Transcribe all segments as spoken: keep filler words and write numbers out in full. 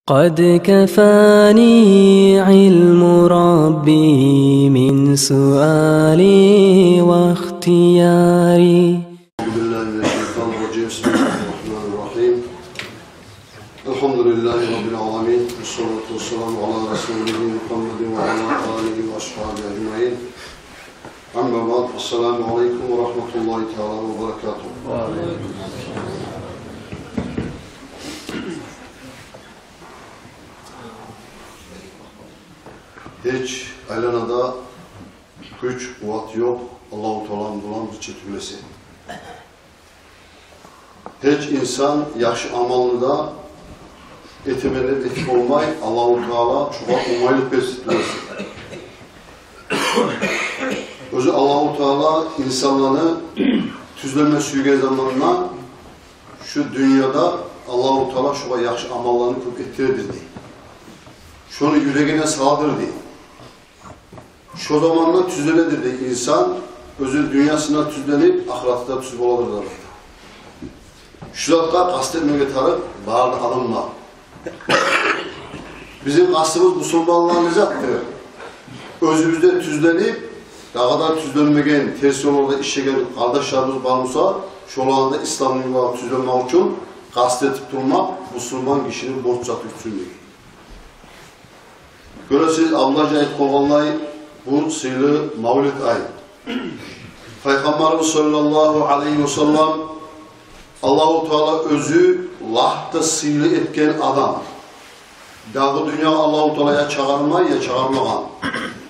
قد كفاني علم ربي من سؤالي واختياري. أعوذ بالله من الشيطان الرجيم. بسم الله الرحمن الرحيم. الحمد لله رب العالمين، والصلاة والسلام على رسوله محمد وعلى آله وأصحابه أجمعين. أما بعد، السلام عليكم ورحمة الله تعالى وبركاته. Гьеч айланада гюч, къуват ёкъ Аллагьу Тааланы булан бир чети билесе. Гьеч инсан яхшы амалны да этемен деп этип болмай, Аллагьу Таала шогъар онгайлыкъ берсин тюгюл. Оьзю Аллагьу Таала инсанланы тюзлеме сюйген заманда, шу дюньяда Аллагьу Таала шогъар яхшы амалланы кёп этдиредир дей. Шону юрегине саладыр дей. Шо заманда тюзленедир дей инсан, оьзю дюньясында тюзленип, ахыратында тюз боладыр деп айта. Шу затгъа къаст этмеге тарыкъ бары да адамлар. Бизин къастыбыз бусурманланы затдыр. Оьзюбюзде тюзленип, дагъы да тюзленмеген, терс ёлларда ишлеген къардашларыбыз бар буса, шоланы да исламны ёлуна тюзлемек учун къаст этип турмакъ бусурман гишини борч зат учун дей. Гёресиз, алда да айтып къойгъанлай, бу сыйлы мавлид ай. Пайхаммарыбыз саллаллагьу алайгьи ва саллам, Аллагьу Таала оьзю лап да сыйлы этген адам. Дагъы дюньягъа Аллагьу Таала я чыгъармай, я чыгъармагъан.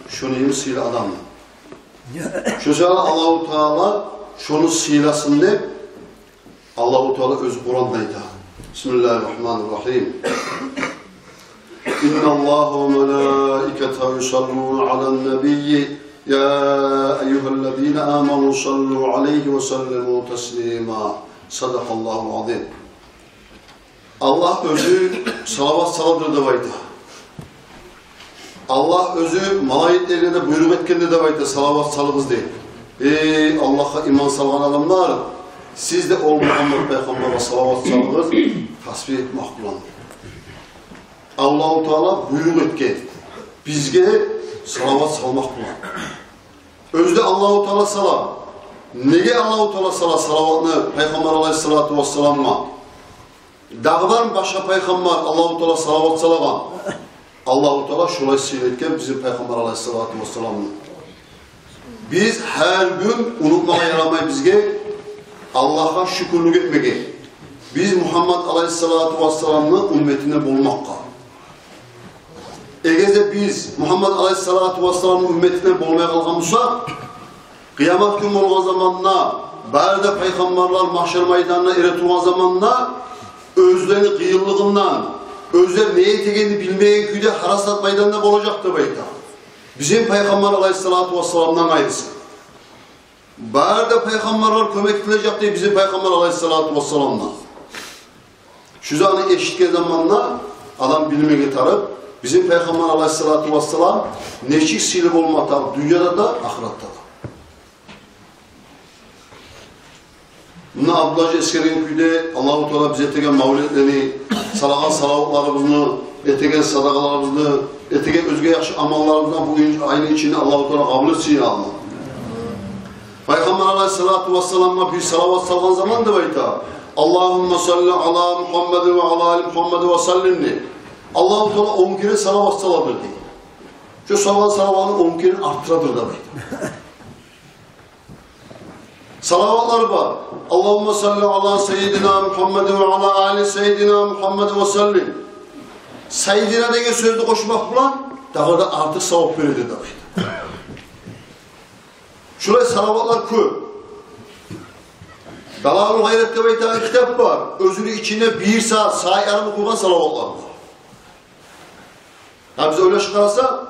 Шону йимик сыйлы адамны. Шо саялы Аллагьу Таала шону сыйласын деп, Аллагьу Таала оьзю Къуранда айта. بسم الله الرحمن الرحيم. إن الله وملائكته يصلون على النبي، يا أيها الذين آمنوا صلوا عليه وسلموا تسليما. صدق الله العظيم. Аллагь оьзю салават саладыр деп айта. Аллагь оьзю малайиклерине де буйрукъ этгенди деп айта, салават салыгъыз деп. Эй Аллагьгъа иман салгъан адамлар, сиз де ол Мугьаммат пайхаммаргъа салават салыгъыз, тасбигь этмек булан. Аллагьу Таала буйрукъ этген бизге салават салмакъ булан. Оьзю де Аллагьу Таала сала. Неге Аллагьу Таала сала салаватны пайхаммар алайгьиссалату вассаламгъа? Дагъы бармы башгъа пайхаммар Аллагьу Таала салават салагъан? Аллагьу Таала шолай сыйлы этген бизин пайхаммар алайгьиссалату вассаламны. Биз гьар гюн унутмагъа ярамай бизге Аллагьгъа шюкюрлюк этмеге, биз Мугьаммат алайгьиссалату вассаламны умметинден болмакъгъа. Эгер де биз Мугьаммат алайгьиссалату вассаламны умметинден болмай къалгъан бусакъ, къыямат гюн болгъан заманда, бары да пайхаммарлар магьшар майданына эретургъан заманда, оьзлени къыйынлыгъындан, оьзлер не этегенни билмеген кюйде гьарасат майданда болажакъ деп айта. Бизин пайхаммар алайгьиссалату вассаламдан къайрысы. Бары да пайхаммарлар кёмек этилежек дей бизин пайхаммар алайгьиссалату вассаламгъа. Шу затны эшитген заманда адам билмеге тарыкъ, бизин пайхаммар алайгьиссалату вассалам нечик сыйлы болма тарыкъ дюньяда да, ахыратда да. Муна Абдулгьажи эсгерген кюйде, Аллагьу Таала биз этеген мавлетлени, салагъан салаватларыбызны, этеген садагъаларыбызны, этеген оьзге яхшы амалларыбызны бу айны ичинде Аллагьу Таала къабул этсин, я Аллагь. Пайхаммар алайгьиссалату вассаламгъа бир салават салгъан заман деп айта: «Аллагьумма салли ала Мугьаммадин ва ала али Мугьаммад ва саллим» деп. Аллагьу Таала он керен салават саладыр дей. Шо салгъан салаватны он керен арттырадыр деп айта. Салаватлар бар. «Аллагьумма салли ала саййидина Мугьаммадин ва ала али саййидина Мугьаммад ва саллим». «Саййидина» деген сёзню къошмакъ булан дагъы да артыкъ савап бередир деп айта. Шулай салаватлар кёп. «Далаилул гъайрат» деп айтагъан китап бар. Оьзюню ичинде бир сагьат, сагьат ярым охуйгъан салаватлар бар. Гьа, биз ойлашып къарасакъ,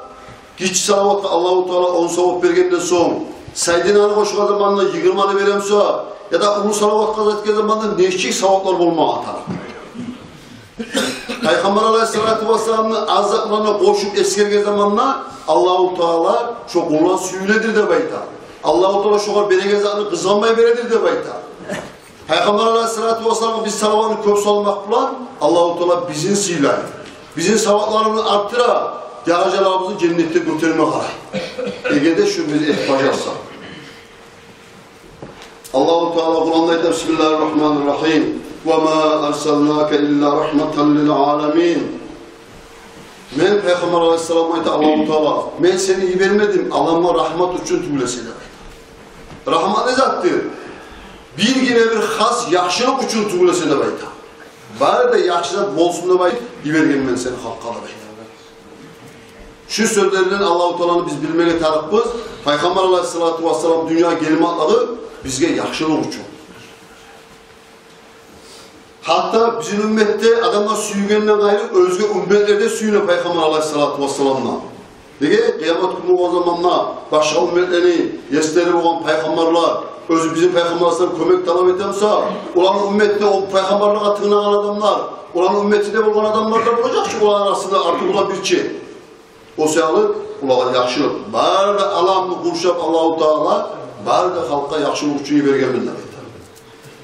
гиччи салаватгъа Аллагьу Таала он савап бергенден сонг, «Саййидина»ны къошгъан заманда йигирманы бере буса, яда уллу салаватгъа зат этген заманда нечик саваплар болмагъа тарыкъ. Пайхаммар алайгьиссалату вассаламны аз затларына къошуп эсгерген заманда Аллагьу Таала шо къулдан сююнедир деп айта. Аллагьу Таала шогъар береген затны къызгъанмай бередир деп айта. Пайхаммар алайгьиссалату вассаламгъа биз салаватны кёп салмакъ булан Аллагьу Таала бизин сыйлай. Бизин савапларыбызны артдыра, даражаларыбызны женнетде гётерме къарай. Эгер де шуну биз этип бажарсакъ. Аллагьу Таала Къуранда айта: «Бисмиллагьи ррагьмани ррагьим. Ва ма арсалнака илла рагьматан лил аламин». Мен, Пайхаммар алайгьиссаламгъа айта Аллагьу Таала, мен сени йибермедим аламгъа рагьмат учун тюгюл эсе деп айта. Рагьмат не затдыр? Биргине бир хас яхшылыкъ учун тюгюл эсе деп айта. Бары да яхшы зат болсун деп айтып йибергенмен сени халкъгъа деп айта. Шу сёзлерден Аллагьу Тааланы биз билмеге тарыкъбыз. Пайхаммар алайгьиссалату вассалам дюньягъа гелмеклиги бизге яхшылыкъ учун. Гьатта бизин умметде адамлар сююнгенден къайры оьзге умметлер де сююне Пайхаммар алайгьиссалату вассаламдан. Неге? Къыямат гюн болгъан заманда башгъа умметлени еслери болгъан пайхаммарлар оьзю бизин Пайхаммар алайгьиссаламдан кёмек талап этемсе, оланы умметде о пайхаммарлагъа тынглагъан адамлар, оланы умметинде болгъан адамлар да болажакъ чы оланы арасында артыкъ улан бирче. О саялы олагъа яхшылыкъ. Бары да аламны къуршап Аллагьу Таала, бары да халкъгъа яхшылыкъ учун йибергенмен деп айта.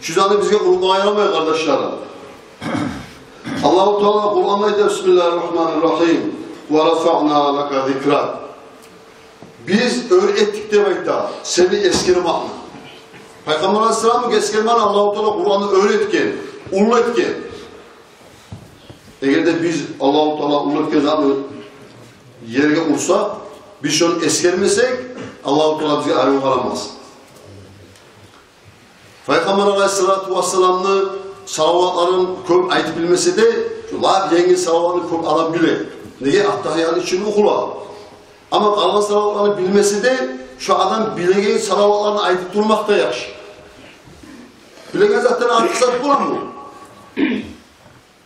Шу затны бизге унутмагъа ярамай, къардашларым. Аллагьу Таала Къуранда айта: «Бисмиллагьи ррагьмани ррагьим. Ва рафаъна лака зикрак». Биз оьр этдик деп айта сени эсгермекни. Пайхаммар алайгьиссаламны эсгермекни Аллагьу Таала Къуранда оьр этген, уллу этген. Эгер де биз Аллагьу Таала уллу этген затны ерге урсакъ, биз шону эсгермесек, Аллагьу Таала бизге арив къарамас. Пайхаммар алайгьиссалату вассаламны салаватларын кёп айтып билмесе де, шу лап енгил салаватны кёп адам биле. Неге? Аттагьиятны ичинде охула. Амма къалгъан салаватланы билмесе де, шу адам билеген салаватларын айтып турмакъ да яхшы. Билеген затдан артыкъ зат боламы?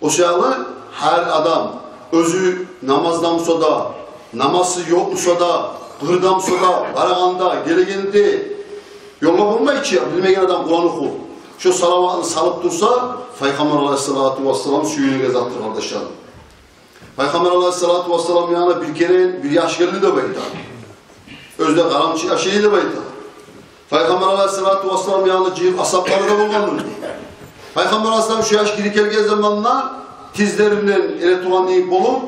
О саялы гьар адам оьзю намазда буса да, намазы ёкъ буса да, къырда буса да, барагъанда, гелегенде, ёлда болмай чы, билмеген адам Къуран охуп, шо салаватны салып турса, Пайхаммар алайгьиссалату вассалам сююнеген затдыр, къардашларым. Пайхаммар алайгьиссалату вассалам янына бир керен бир яш гелди деп айта. Оьзю де къарамчы яш эди деп айта. Пайхаммар алайгьиссалату вассалам янына жыйылып асгьаблары да болгъандыр дей. Пайхаммар алайгьиссалам шу яш гирип гелген заманда тизлеринден эретуруп тургъан йимик болуп,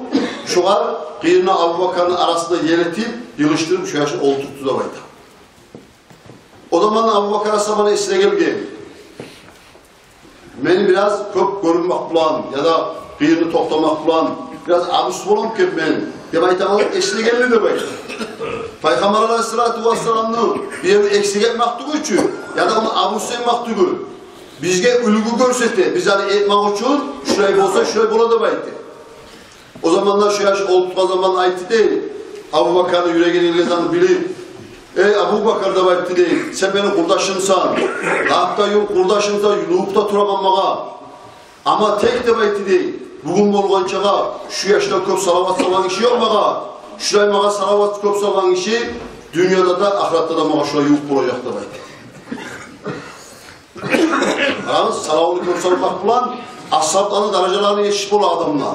шогъар къырыйына Абубакарны арасына еретип, йылышдырып, шу яшны олтуртду деп айта. О заманда Абубакар асгьабаны эсине гелген: «Мен бираз кёп гёрюнмек булан яда къырыйны токътамакъ булан бираз абус боламы экен мен», — деп айтагъанлар эсине гелди деп айта. Пайхаммар алайгьиссалату вассаламны бир ерин эксик этмек тюгюл чю, яда ону абус этмек тюгюл. Бизге уьлгю гёрсете, биз аны этмек учун, шулай болса, шулай бола деп айта. О заманда шу яш олтургъан заманда айтды дей, Абубакарны юрегине гелген затны билип: «Эй, Абубакар, — деп айтды дей, — сен мени къурдашымсан, лап да ювукъ къурдашымсан, ювукъ да турагъан магъа. Амма тек, — деп айтды дей, — бугюн болгъанчагъа шу яшдан кёп салават салгъан гиши ёкъ магъа. Шулай магъа салават кёп салгъан гиши дюньяда да, ахыратда да магъа шулай ювукъ болажакъ», — деп айтды. Къарагъыз, салаватны кёп салмакъ булан асгьабланы даражаларына етишип бола адамлар.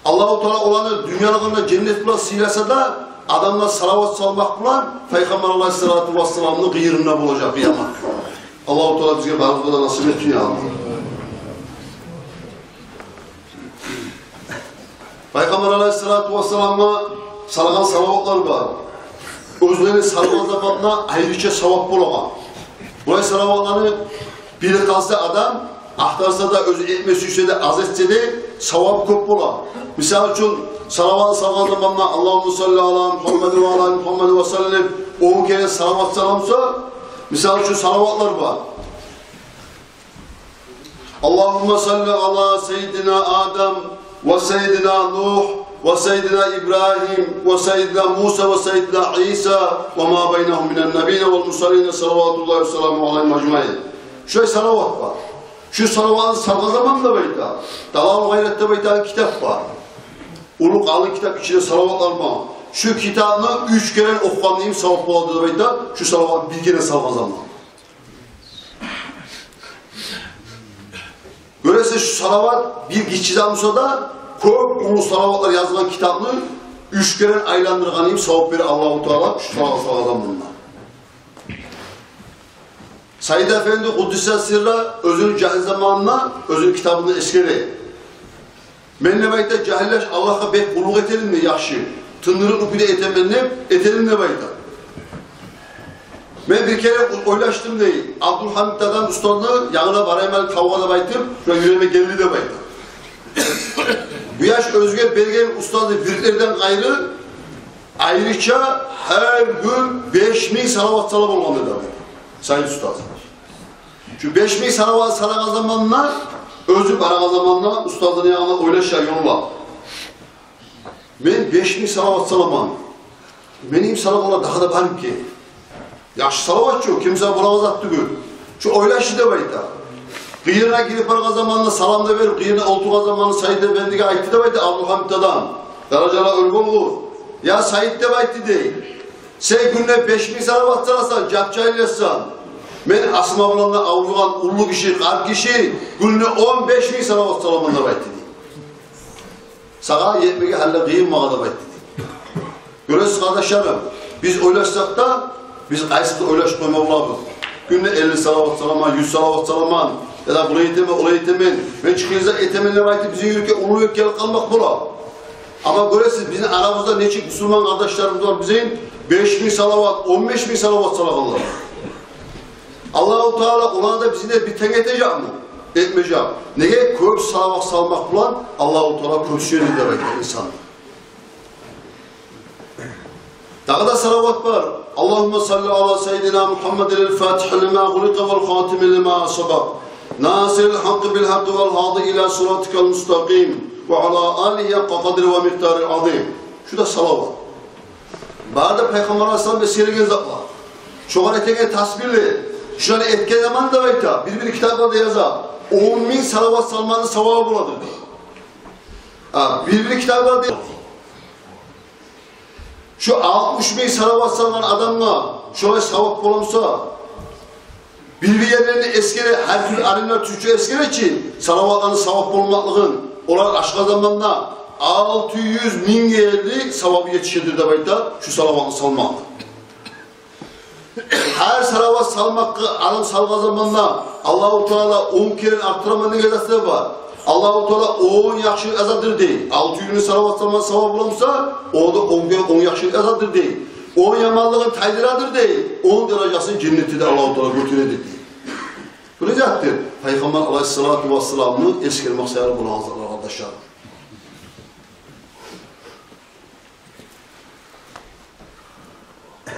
Аллагьу Таала оланы дюньялыгъында женнет булан сыйласа да, адамлар салават салмакъ булан Пайхаммар алайгьиссалату вассаламны къырыйында болажакъ къыямат. Аллагьу Таала бизге барыбызгъа да насип этсин, я Аллагь. Пайхаммар алайгьиссалату вассаламгъа салгъан салаватлар бар. Оьзлени салгъан заманда айрыча савап болагъан. Булай салаватланы билип къалса адам, ахтарса да, оьзю этме сюйсе де, аз этсе де, савап кёп бола. Мисал учун, салават салгъан заманда: «Аллагьумма салли ала Мухаммадин ва ала али Мухаммадин ва саллим», он керен салават саламса, мисал учун, салаватлар бар. «Аллагьумма салли ала саййидина Адам ва саййидина Нугь ва саййидина Ибрагьим ва саййидина Муса ва саййидина Иса ва ма байнагьум минан набийина вал мурсалина, салаватуллагьи ва саламугьу алайгьим ажмаин». Шулай салават бар. Шу салаватны салгъан заманда, деп айта, «Далаил Гъайрат» деп айтагъан китап бар. Уллу къалын китап, ичинде салаватлар бар. Шу китапны уьч керен охугъан йимик савап болады, деп айта, шу салаватны бир керен салгъан заманда. Гёресиз, шу салават бир гиччи зат буса да, кёп уллу салаватлар язылгъан китапны уьч керен айландыргъан йимик савап бере Аллагьу Таала шу салават салгъан заманда. Сайид Эфенди къуддиса сирра оьзюню жагьил заманында оьзюню китабында эсгере. Мен, деп айта, жагьил яш, Аллагьгъа бек къуллукъ этедим дей, яхшы, тындырыкълы кюйде этемен деп, этедим деп айта. Мен бир керен ойлашдым дей, Абдулгьамит дадам устазны янгына барайым гьали тавгъа деп айтып, шо юрегиме гелди деп айта. Бу яш оьзюне берген устазны вирдлерден къайры, айрыча гьар гюн беш минг салават сала болгъан эди деп айта Саид устаз. Шу беш минг салават салагъан заманда, оьзю барагъан заманда устазны янына ойлаша ёлда: «Мен беш минг салават саламан. Мени йимик салагъанлар дагъы да бармы экен? Яхшы салават чы, ким сала болагъан зат тюгюл». Шу ойлашды деп айта. Къырыйына гирип баргъан заманда, салам да берип, къырыйына олтургъан заманда Саид эфендиге айтды деп айта Абдулгьамит дадам, даражалары оьр болгъур: «Я Саид, — деп айтды дей, — сен гюнде беш минг салават саласан, жап-жагьил яшсан. Мен асма булан да авруйгъан уллу гиши, къарт гиши, гюнде он беш минг салават саламан», — деп айтды дей. «Сагъа етмеге гьали къыйын магъа», — деп айтды дей. Гёресиз, къардашларым, биз ойлашсакъ да, биз къайсыбыз ойлашып къоймагъа болабыз. Гюнде элли салават саламан, юз салават саламан, яда булай этемен, олай этемен, мен чыкъгъан зат этемен деп айтып, бизин юрекге уллу юк гелип къалмакъ бола. Амма гёресиз, бизин арабызда нечик бусурман къардашларыбыз бар бизин, беш минг салават, он беш минг салават салагъанлар. Аллагьу Таала оланы да, бизин де бир тенг этежекми? Этмежек. Неге? Кёп салават салмакъ булан Аллагьу Таала кёп сюеди деп айта инсан. Дагъы да салават бар. اللهم صل على سيدنا محمد الفاتح لما أغلق والخاتم لما سبق ناصر الحق بالحق والهادي إلى صراطك المستقيم وعلى آله حق قدره ومقداره العظيم. Шу да салават. Бары да Пайхаммар алайгьиссаламны эсгерген затлар. Шогъар этеген тасбигьлер. Шуланы этген заман деп айта, бир-бир китапларда яза, он минг салават салманы савабы боладыр дей. А, бир-бир китапларда яза, шу алтмыш минг салават салгъан адамгъа шолай савап боламса, бир-бир ерлерин эсгере, гьар тюрлю алимлер тюркче эсгере чи, салаватланы савап болмакълыгъын, олар ашгъан заманда алты юз мингге ерли савабы етишедир деп айта шу салаватны салмакъ. Гьар салават салмакъгъа адам салгъан заманда Аллагьу Таала он керен артдыраман деген зат да бар. Аллагьу Таала он яхшылыкъ язадыр дей. Алты юз минг салават салманы савабы боламса, о да он керен он яхшылыкъ язадыр дей. Он яманлыгъын тайдырадыр дей. Он даражасын женнетде де Аллагьу Таала гётередир дей. Бу не затдыр? Пайхаммар алайгьиссалату вассаламны эсгермек саялы болагъан затлар, къардашлар.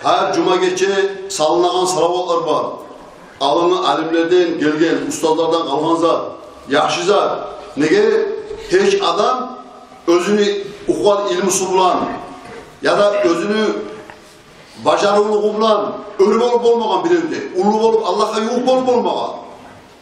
Гьар жума гече салынагъан салаватлар бар. Алимлерден гелген, устазлардан къалгъан зат, яхшы зат. Неге? Гьеч адам оьзюню охугъан илмусу булан яда оьзюню бажарывлугъу булан оьр болуп болмагъан бирев де, уллу болуп, Аллагьгъа ювукъ болуп болмагъан.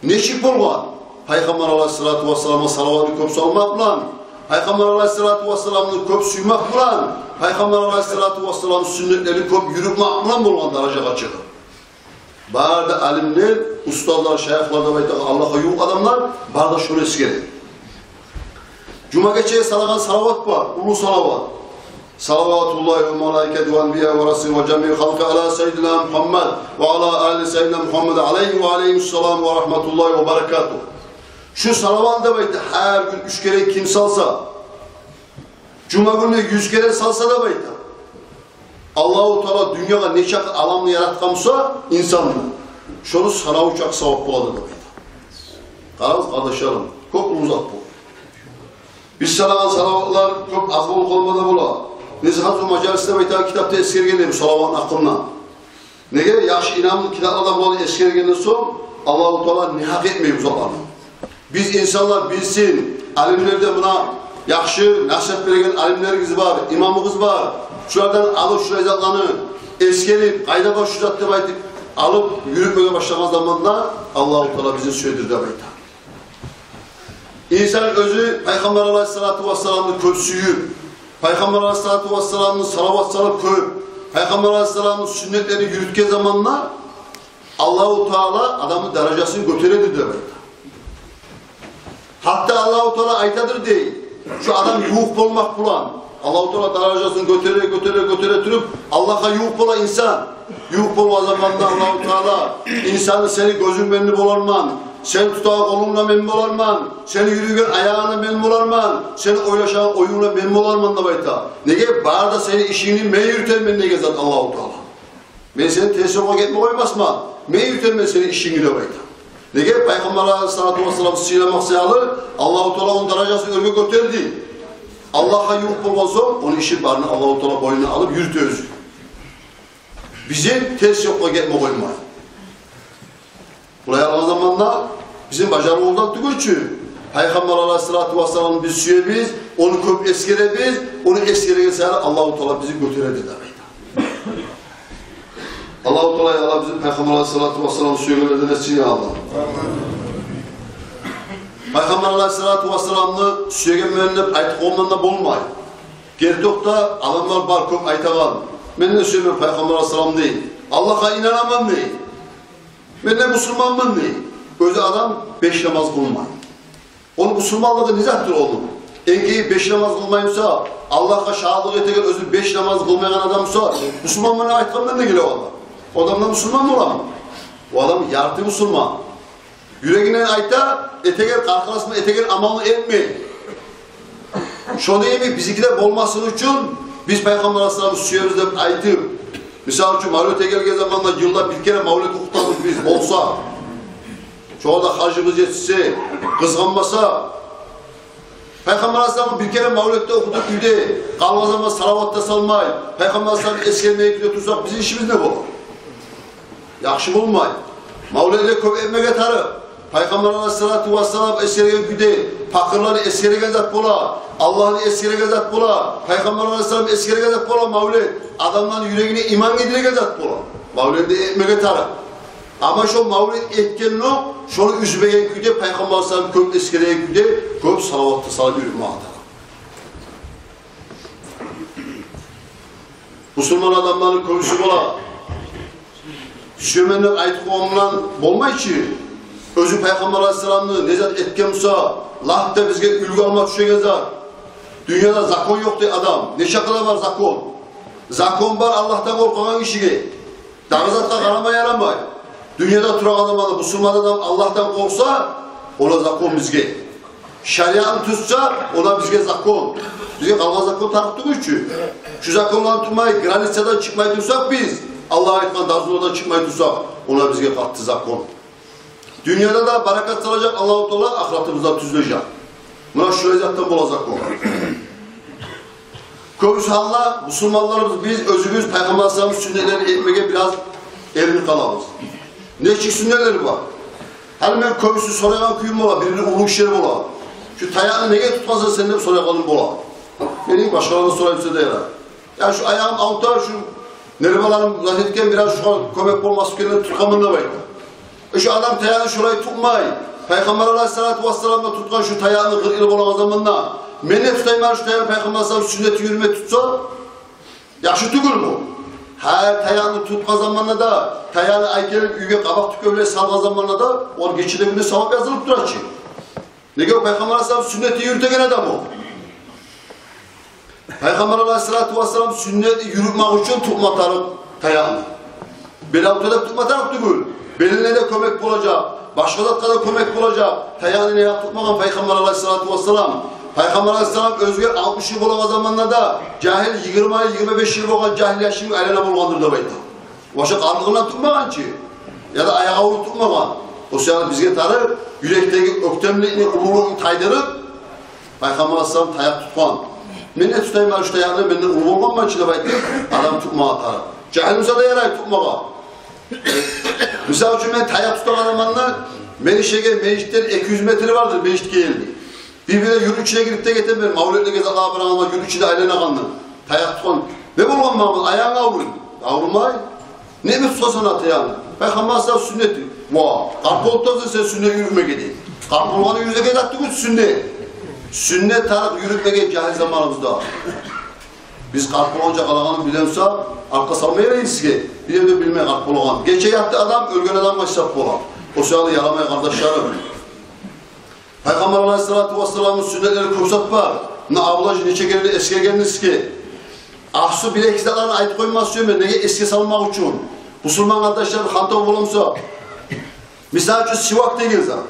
Нечик болгъан? Пайхаммар алайгьиссалату вассаламгъа салаватны кёп салмакъ булан, Пайхаммар алайгьиссалату вассаламны кёп сюймек булан, Пайхаммар алайгьиссалату вассаламны сюннетлерин кёп юрютмек булан болгъан даражагъа чыгъып. Бары да алимлер, устазлар, шайыхлар деп айтагъан Аллагьгъа ювукъ адамлар, бары да шону эсгере. Жума гече салагъан салават бар, уллу салават. صلوات الله وملائكته وأنبيائه ورسله وجميع خلقه على سيدنا محمد وعلى آل سيدنا محمد عليه وعليهم السلام ورحمة الله وبركاته. Шу салават деп айта, гьар гюн уьч керен ким салса, жума гюнде юз керен салса деп айта, Аллагьу Таала дюньягъа нечакъы аламны яратгъан буса, инсанны, шону санаву чакъы савап болады деп айта. Къарагъыз, къардашларым, кёп уллу зат бу. Биз салагъан салаватлар кёп аз болуп къалма да бола. Низгьатул мажалис деп айтагъан китапда эсгерген эди бу салаватны гьакъында. Неге? Яхшы инамлы китапларда буланы эсгергенден сонг, Аллагьу Таала негьакъ этмей бу затланы. Биз, инсанлар билсин, алимлер де, муна яхшы насигьат береген алимлерибиз бар, имамыбыз бар. Шулардан алып, шулай затланы эсгерип, къайда бар шу зат деп айтып, алып юрютмеге башлагъан заманда Аллагьу Таала бизин сюедир деп айта. Инсан оьзю Пайхаммар алайгьиссалату вассаламны кёп сюйюп, Пайхаммар алайгьиссалату вассаламны салават салып кёп, Пайхаммар алайгьиссаламны сюннетлерин юрютген заманда Аллагьу Таала адамны даражасын гётередир деп айта. Гьатта Аллагьу Таала айтадыр дей, шу адам ювукъ болмакъ булан Аллагьу Таала даражасын гётере, гётере, гётере туруп, Аллагьгъа ювукъ бола инсан. Ювукъ болгъан заманда Аллагьу Таала: «Инсан, сени гёзюнг менде боларман, Сен тутагъан къолунг да мен боларман, сен юрюйген аягъынг да мен боларман, сен ойлашагъан оюнг да мен боларман деп айта. Неге? Бары да сени ишингни мен юрютемен деген зат Аллагьу Таала. Мен сени терс ёлгъа гетме къоймасман, мен юрютемен сени ишингни деп айта. Неге? Пайхаммар алайгьиссалату вассаламны сыйламакъ саялы Аллагьу Таала ону даражасын оьрге гётерди. Аллагьгъа ювукъ болгъан сонг, ону ишин барын Аллагьу Таала бойнуна алып юрюте оьзю. Бизин терс ёлгъа гетме къоймай. Булай алгъан заманда бизин бажарывубуздан тюгюл чю. Пайхаммар алайгьиссалату вассаламны биз сюебиз, ону кёп эсгеребиз, ону эсгереген сайын Аллагьу Таала бизин гётереди деп айта. Аллагьу Таала, я Аллагь, бизин Пайхаммар алайгьиссалату вассаламны сюегенлерден этсин, я Аллагь. Пайхаммар алайгьиссалату вассаламны сюегенмен деп айтып къоймагъан да болмай. Гертокъда адамлар бар кёп айтагъан: «Мен де сюемен Пайхаммар алайгьиссаламны», – дей. «Аллагьгъа инанаман», – дей. «Мен де бусурманман», – дей. Оьзю адам беш намаз къылмай. Ону бусурманлыгъы не затдыр ону? Эгер беш намаз къылмай буса, Аллагьгъа шагьатлыкъ этеген оьзю беш намаз къылмайгъан адам буса, бусурманман деп айтгъандан не геле о адам? О адам да бусурман боламы? О адам ярты бусурман. Юрегинден айта, этеген, къаркъарасындан этеген амалны этмей. Шону йимик бизинки де болмасын учун биз Пайхаммар алайгьиссаламны сюебиз деп айтып, мисал учун, мавлетге гелген заманда йылда бир керен мавлет охутабыз биз болса, шогъар да харжыбыз етишсе, къызгъанмаса, Пайхаммар алайгьиссаламны бир керен мавлетде охутуп, уьйде къалгъан заман салават да салмай, Пайхаммар алайгьиссаламны эсгермей уьйде турсакъ, бизин ишибиз не болар? Яхшы болмай. Мавлетни кёп этмеге тарыкъ. Пайхаммар алайгьиссалату вассалам эсгерген кюйде пакъырланы эсгереген зат бола, Аллагьны эсгереген зат бола, Пайхаммар алайгьиссаламны эсгереген зат бола мавлет. Адамланы юрегине иман гийдиреген зат бола. Мавлетни этмеге тарыкъ. Амма шо мавлет этгенокъ, шону уьзмеген кюйде, Пайхаммар алайгьиссаламны кёп эсгереген кюйде, кёп салават да салып юрютмеге тарыкъ. Бусурман адамланы кёбюсю бола, сюемен деп айтып къойгъан булан болмай чы. Оьзю Пайхаммар алайгьиссаламны не зат этген буса, лап да бизге уьлгю алма тюшеген зат. Дюньяда закон ёкъ дей адам. Нечакъы да бар закон. Закон бар Аллагьдан къоркъагъан гишиге. Дагъы затгъа къарама ярамай. Дюньяда турагъан адам, бусурман адам Аллагьдан къоркъса, о да закон бизге. Шариатны тутса, о да бизге закон. Бизге къалгъан закон тарыкъ тюгюл чю. Шу законланы тутмай, границадан чыкъмай турсакъ биз, Аллагь айтгъан дазулардан чыкъмай турсакъ, о да бизге къатты закон. Дюньяда да баракат салажакъ Аллагьу Таала, ахыратыбызда тюзлежек. Муна шулай затдан бола закон. Кёбюсю гьалда бусурманларыбыз биз оьзюбюз Пайхаммар алайгьиссаламны сюннетлерин этмеге бираз эринип къалабыз. Нечик сюннетлер бар? Гьали мен кёбюсю сорайгъан кююм бола, бир-бир уллу гишилер бола. «Шу таякъны неге тутгъансан сен?» – деп сорайгъаным бола. Мени башгъалардан сорай буса да ярай. «Я шу аягъым авурта, шу нерваларым зат этген, бираз шугъар кёмек болмас экен деп тутгъанман», – деп айта. Э, шу адам таякъны шолай тутмай, Пайхаммар алайгьиссалату вассалам да тутгъан шу таякъны къыркъ йыл болагъан заманда, мен де тутайым гьали шу таякъны, Пайхаммар алайгьиссалам сюннети юрюме тутса, яхшы тюгюлмю? Гьар таякъны тутгъан заманда да, таякъны алып гелип уьйге къабакъ тюпге булан салгъан заманда да, о гече де, гюн де савап язылып тура чы. Неге? О Пайхаммар алайгьиссалам сюннети юрютеген адам о. Пайхаммар алайгьиссалату вассалам сюннети юрютмек учун тутма тарыкъ таякъны. Бел авурта деп тутма тарыкъ тюгюл. Белине де кёмек болажакъ, башгъа затгъа да кёмек болажакъ. Таякъны неге тутмагъан Пайхаммар алайгьиссалату вассалам? Пайхаммар алайгьиссалам оьзге алтмыш йыл болагъан заманда да жагьил, йигирма, йигирма беш йыл болгъан жагьил яшынг айлана болгъандыр деп айта. Башгъа къартлыгъындан тутмагъан чы, яда аягъы авруп тутмагъан. О саялы бизге тарыкъ юрекдеги оьктемликни, уллулукъну тайдырып, Пайхаммар алайгьиссалам таякъ тутгъан. Мен де тутайым гьали шу таякъны, мен де уллу болгъанман чы деп айтып, адам тутмагъа тарыкъ. Жагьил буса да ярай тутмагъа. Мисал учун, мен таякъ тутагъан заманда, мени шегем межитден эки юз метр бардыр, межитге ерли. Бир-бирде юртну ичине гирип де гетемен, мавлетлеге, затлагъа барагъанда, юртну ичинде айланагъанда. Таякъ тутгъан. Не болгъан, Магьаммат? Аягъынг аврумай? Аврумай. Неге тутасан таякъны? Пайхаммар алайгьиссалам сюннети. Ва, къарт болуп турасан сен сюннет юрютмеге, дей. Къарт болгъаны юрютеген зат тюгюл сюннет. Сюннет тарыкъ юрютмеге жагьил заманыбызда. Биз къарт болгъанча къалагъанын биле буса, артгъа салма ярай сизге. Биле де билмей къарт болгъанын. Гече ятды адам, оьлген адамгъа гьисап бола. О саялы ярамай, къардашларым. Пайхаммар алайгьиссалату вассаламны сюннетлери кёп зат бар. Муна аблагь нече керен де эсгергенбиз сизге. Ахсу бир-эки затланы айтып къойма сюемен, неге, эсге салмакъ учун. Бусурман къардашлар хантав бола буса, Мисал учун, сивак деген зат.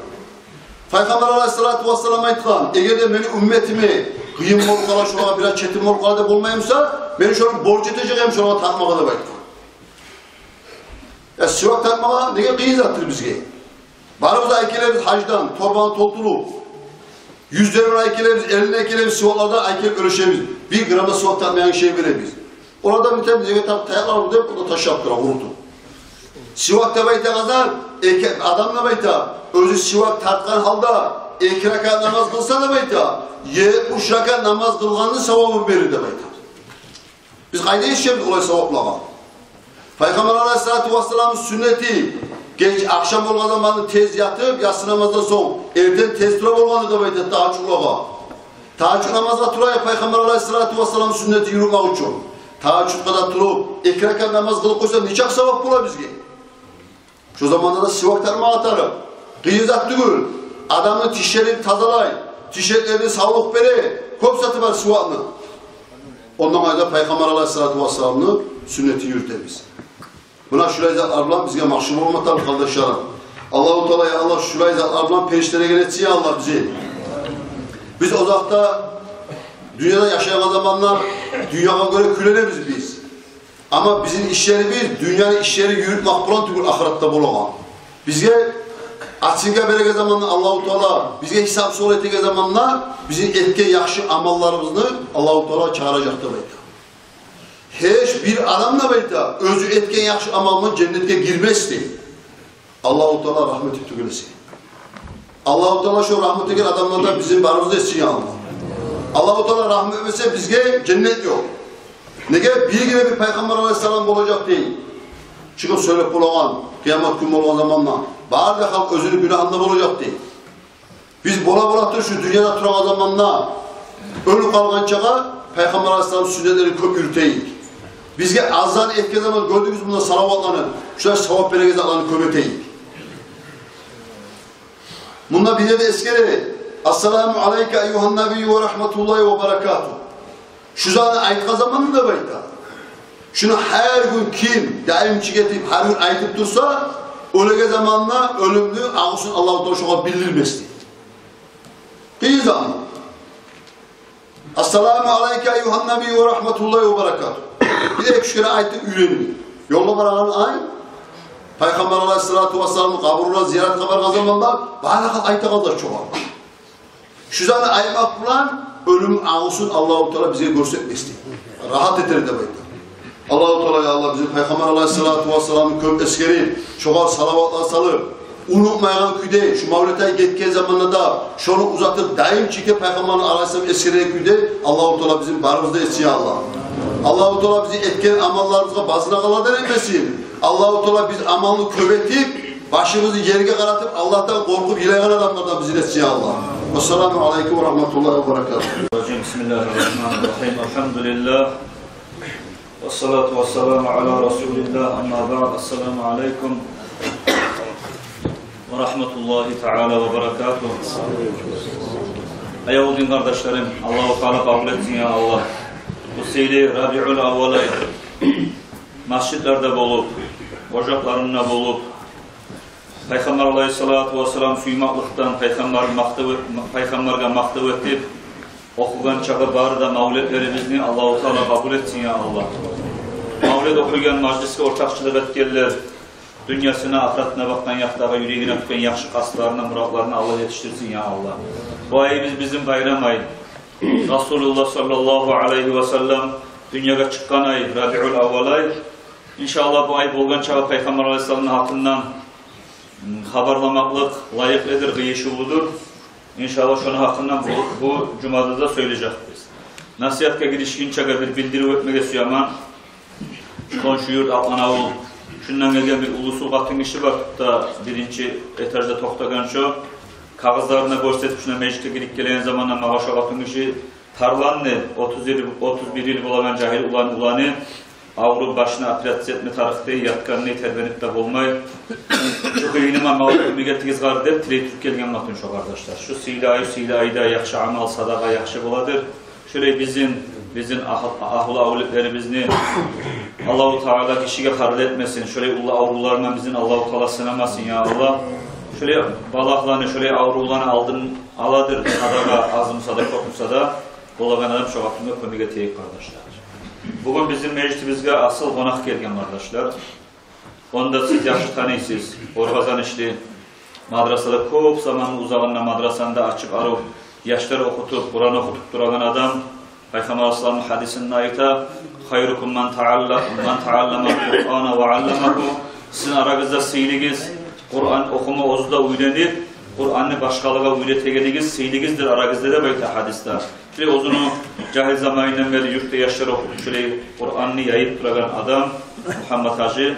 Пайхаммар алайгьиссалату вассалам айтгъан: «Эгер де мени умметиме къыйын болуп къала, шолагъа бираз четим болуп къала деп болмай буса, мен шону борч этежек эдим шолагъа тартмагъа», — деп айтгъан. Я сивак тартмагъа неге къыйын затдыр бизге? Барыбыз да алып гелебиз гьаждан торбаны толтуруп, юзлер булан алып гелебиз, элли алып гелебиз, сиваклардан алып гелип оьлешебиз. Бир грамм да сивак тартмайгъан гиши гёребиз. Олар да битип, неге тап-, таякълар деп, о да ташлап тура, къурутуп. Сивак деп айтагъан зат, эки адам деп айта, оьзю сивак тартгъан гьалда эки ракаат намаз къылса деп айта, етмиш ракаат намаз къылгъанны савабын берир деп айта. Биз къайда етишебиз олай саваплагъа? Пайхаммар алайгьиссалату вассаламны сюннети: геч, ахшам болгъан заманда тез ятып, яссы намаздан сонг, эртен тез тура болгъаны деп айта тагьажжудлагъа. Тагьажжуд намазгъа турайыкъ, Пайхаммар алайгьиссалату вассаламны сюннетин юрютмек учун. Тагьажжудгъа да туруп, эки ракаат намаз къылып къойса, нечакъы савап бола бизге. Шо заманда да сивак тартмагъа тарыкъ. Къыйын зат тюгюл. Адамны тишлерин тазалай, тишлерине савлукъ бере, кёп заты бар сивакны. Ондан къайда Пайхаммар алайгьиссалату вассаламны сюннетин юрютебиз. Муна шулай затлар булан бизге магъшур болма тарыкъ, къардашларым. Аллагьу Таала, я Аллагь, шулай затлар булан периштелерден этсин, я Аллагь, бизин. Биз озокъда, дюньяда яшайгъан заманда дюньягъа гёре кюйленебиз биз. Амма бизин ишлерибиз дюньяны ишлерин юрютмек булан тюгюл ахыратда болагъан. Бизге оценка береген заманда Аллагьу Таала, бизге гьисап-суал этеген заманда бизин этген яхшы амалларыбызны Аллагьу Таала чыгъаражакъ деп айта. Гьеч бир адам, деп айта, оьзю этген яхшы амалы булан женнетге гирмес дей. Аллагьу Таала рагьмат этип тюгюл эсе. Аллагьу Таала шо рагьмат этген адамлардан бизин барыбызны да этсин, я Аллагь. Аллагьу Таала рагьмат этмесе, бизге женнет ёкъ. Неге? Биргине бир Пайхаммар алайгьиссалам болажакъ дей. Чыгъып сёйлеп болагъан, къыямат гюн болгъан заманда бары да халкъ оьзюню гюнагьында болажакъ дей. Биз бола-бола туруп шу дюньяда турагъан заманда, оьлюп къалгъанчагъа Пайхаммар алайгьиссаламны сюннетлерин кёп юрютейик. Бизге азан этген заман гёрдюгюз мунда салаватланы, шулай савап береген затланы кёп этейик. Мунда бир ерде эсгере: «Ассаламу алайка айюгьан набийю ва рагьматуллагьи ва баракатугь». Шу затны айтгъан заманда, деп айта, шуну гьар гюн ким даимчи этип, гьар гюн айтып турса, оьлеген заманда оьлюмню агъусун Аллагьу Таала шогъар билдирмес дей. Къыйын заман. «Ассаламу алайка айюгьан набийю ва рагьматуллагьи ва баракатугь». Бир-эки керен айтып уьйренди. Ёлда барагъан ай, Пайхаммар алайгьиссалату вассаламны къабуруна зияратгъа баргъан заманда бары халкъ айтагъанлар шогъар. Шу затны айтмакъ булан оьлюмню агъусун Аллагьу Таала бизге гёрсетмес дей. Рагьат этер, деп айта. Аллагьу Таала, я Аллагь, бизин Пайхаммар алайгьиссалату вассаламны кёп эсгерип, шогъар салаватлар салып, унутмайгъан кюйде, шу мавлет ай гетген заманда да шону узатып, даимчи Пайхаммарны алайгьиссалам эсгереген кюйде Аллагьу Таала бизин барыбызны да этсин, я Аллагь. Аллагьу Таала бизин этген амалларыбызгъа базынагъанлардан этмесин. Аллагьу Таала биз амалны кёп этип, башыбызны ерге къаратып, Аллагьдан къоркъуп йылайгъан адамлардан бизин этсин, я Аллагь. Вассаламу алайкум ва рагьматуллагьи ва баракатугь. Бисмиллагьир рагьманир рагьим. Альгьамдулиллагь. Вассалату вассаламу аля расулиллагь. Амма баъд. Ассаламу алайкум ва рагьматуллагьи таала ва баракатугь. Аявлу дин къардашларым, Аллагьу Таала къабул этсин, я Аллагь. Бу сыйлы Рабиуль-авваль ай межитлерде болуп, ожакъларында болуп, Пайхаммар алайгьиссалату вассаламны сюймекликден, Пайхаммарны макътав эт-, Пайхаммаргъа макътав этип, охугъан чакъы бары да мавлетлерибизни Аллагьу Таала къабул этсин, я Аллагь. Мавлет охуйгъан, мажлисге ортакъчылыкъ этгенлер, дюньясына, ахыратына бакъгъан якъдагъы, юрегине тутгъан яхшы къастларына, муратларына Аллагь етишдирсин, я Аллагь. Бу айыбыз бизин байрам ай. Расулуллагь саллаллагьу алайгьи ва саллам дюньягъа чыкъгъан ай, Рабиуль-авваль ай. Иншааллагь, бу ай болгъан чакъы Пайхаммар алайгьиссаламны гьакъындан, м, хабарламакълыкъ лайыкълыдыр, къыйышывлудур. Иншааллагь, шону гьакъындан бу, бу жумада да сёйлежекбиз. Насигьатгъа гиришгинчеге бир билдирив этмеге сюемен. Шу къоншу юрт Атлан авул. Шундан гелген бир уллусу къатын гиши бар, тутда биринчи этажда токътагъан шо. Кагъызларын гёрсетип, шунда межитге гирип гелген заманда магъа шо къатын гиши тарланды. Отуз йыл, отуз бир йыл болагъан жагьил улан, уланы авруп, башына операция этме тарыкъ дей, ятгъан дей, тербенип де болмай. Шо къыйыныма мавлет кёмек этигиз гьар деп тилей туруп гелген къатын шо, къардашлар. Шу сыйлы ай, сыйлы айда яхшы амал, садагъа яхшы боладыр. Шолай бизин, бизин агь-, агьлу-авлетлерибизни Аллагьу Таала гишиге гьарли этмесин. Шолай уллу аврувлардан бизин Аллагьу Таала сынамасын, я Аллагь. Шолай балагьланы, шолай аврувланы алдын аладыр, садагъа, азмы садагъа, кёпмю садагъа, болагъан адам шо гьакъында кёмек этейик, къардашлар. Бугюн бизин межитибизге асыл къонакъ гелген, къардашлар. Ону да сиз яхшы таныйсыз. Оргъазан ишли мадрасада кёп заманны узагъында мадрасаны да ачып, арив яшлар охутуп, Къуран охутуп турагъан адам. Пайхаммар алайгьиссаламны гьадисинде айта: «Хайрукум ман таалла-, ман таалламал Къурана ва алламагьу». Сизин арагъызда сыйлыгъыз Къуран охума, оьзю де уьйренип, Къуранны башгъалагъа уьйретегенигиз сыйлыгъыздыр арагъызда деп айта гьадисде. Шолай оьзюню жагьил заманындан берли юртда яшлар охутуп, шолай Къуранны яйып турагъан адам Мугьаммат-гьажи.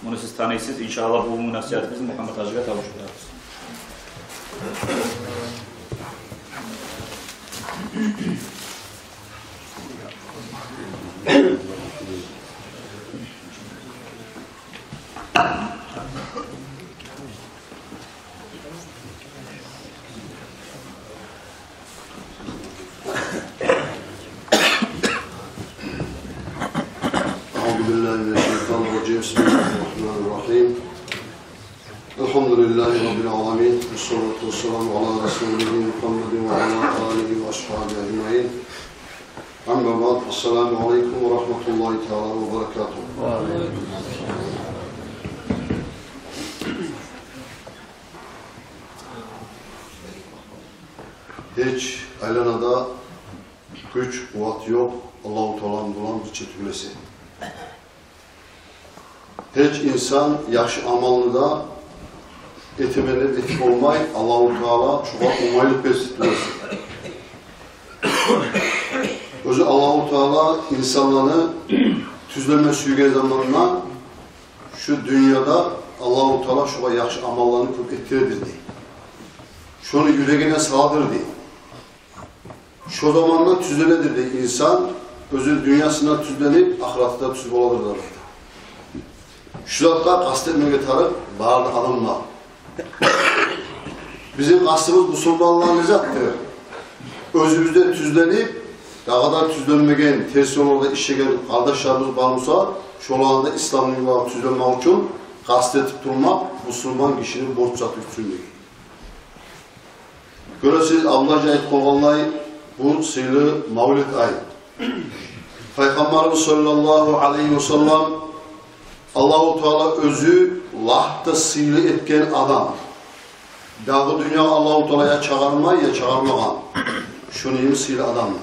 Муну сиз таныйсыз. Иншааллагь, бугюнгю насигьатыбызны Мугьаммат-гьажиге тапшурабыз. أعوذ بالله من الشيطان الرجيم. بسم الله الرحمن الرحيم. الحمد لله رب العالمين، والصلاة والسلام على رسوله محمد وعلى آله وأصحابه أجمعين. أما بعد، السلام عليكم ورحمة الله تعالى وبركاته. Гьеч айланада гюч, къуват ёкъ Аллагьу Тааланы булан бирче тюгюл эсе. Гьеч инсан яхшы амалны да этемен деп этип болмай, Аллагьу Таала шогъар онгайлыкъ берсин тюгюл эсе. Оьзю Аллагьу Таала инсанланы тюзлеме сюйген заманда, шу дюньяда Аллагьу Таала шогъар яхшы амалланы кёп этдиредир дей. Шону юрегине саладыр дей. Шо заманда тюзленедир дей инсан, оьзю дюньясында тюзленип, ахыраты да тюз боладыр деп айта. Шу затгъа къаст этмеге тарыкъ бары да адамлар. Бизин къастыбыз бусурманланы затдыр. Оьзюбюзде тюзленип, дагъы да тюзленмеген, терс ёлларда ишлеген къардашларыбыз бар буса, шоланы да исламны ёлуна тюзлемек учун къаст этип турмакъ бусурман гишини борч зат учун дей. Гёресиз, Абдулгьажи айтып къойгъанлай, бу сыйлы мавлет ай. Пайхаммарыбыз саллаллагьу алайгьи ва саллам, Аллагьу Таала оьзю лап да сыйлы этген адам. Дагъы дюньягъа Аллагьу Таала я чыгъармай, я чыгъармагъан. Шону йимик сыйлы адамны.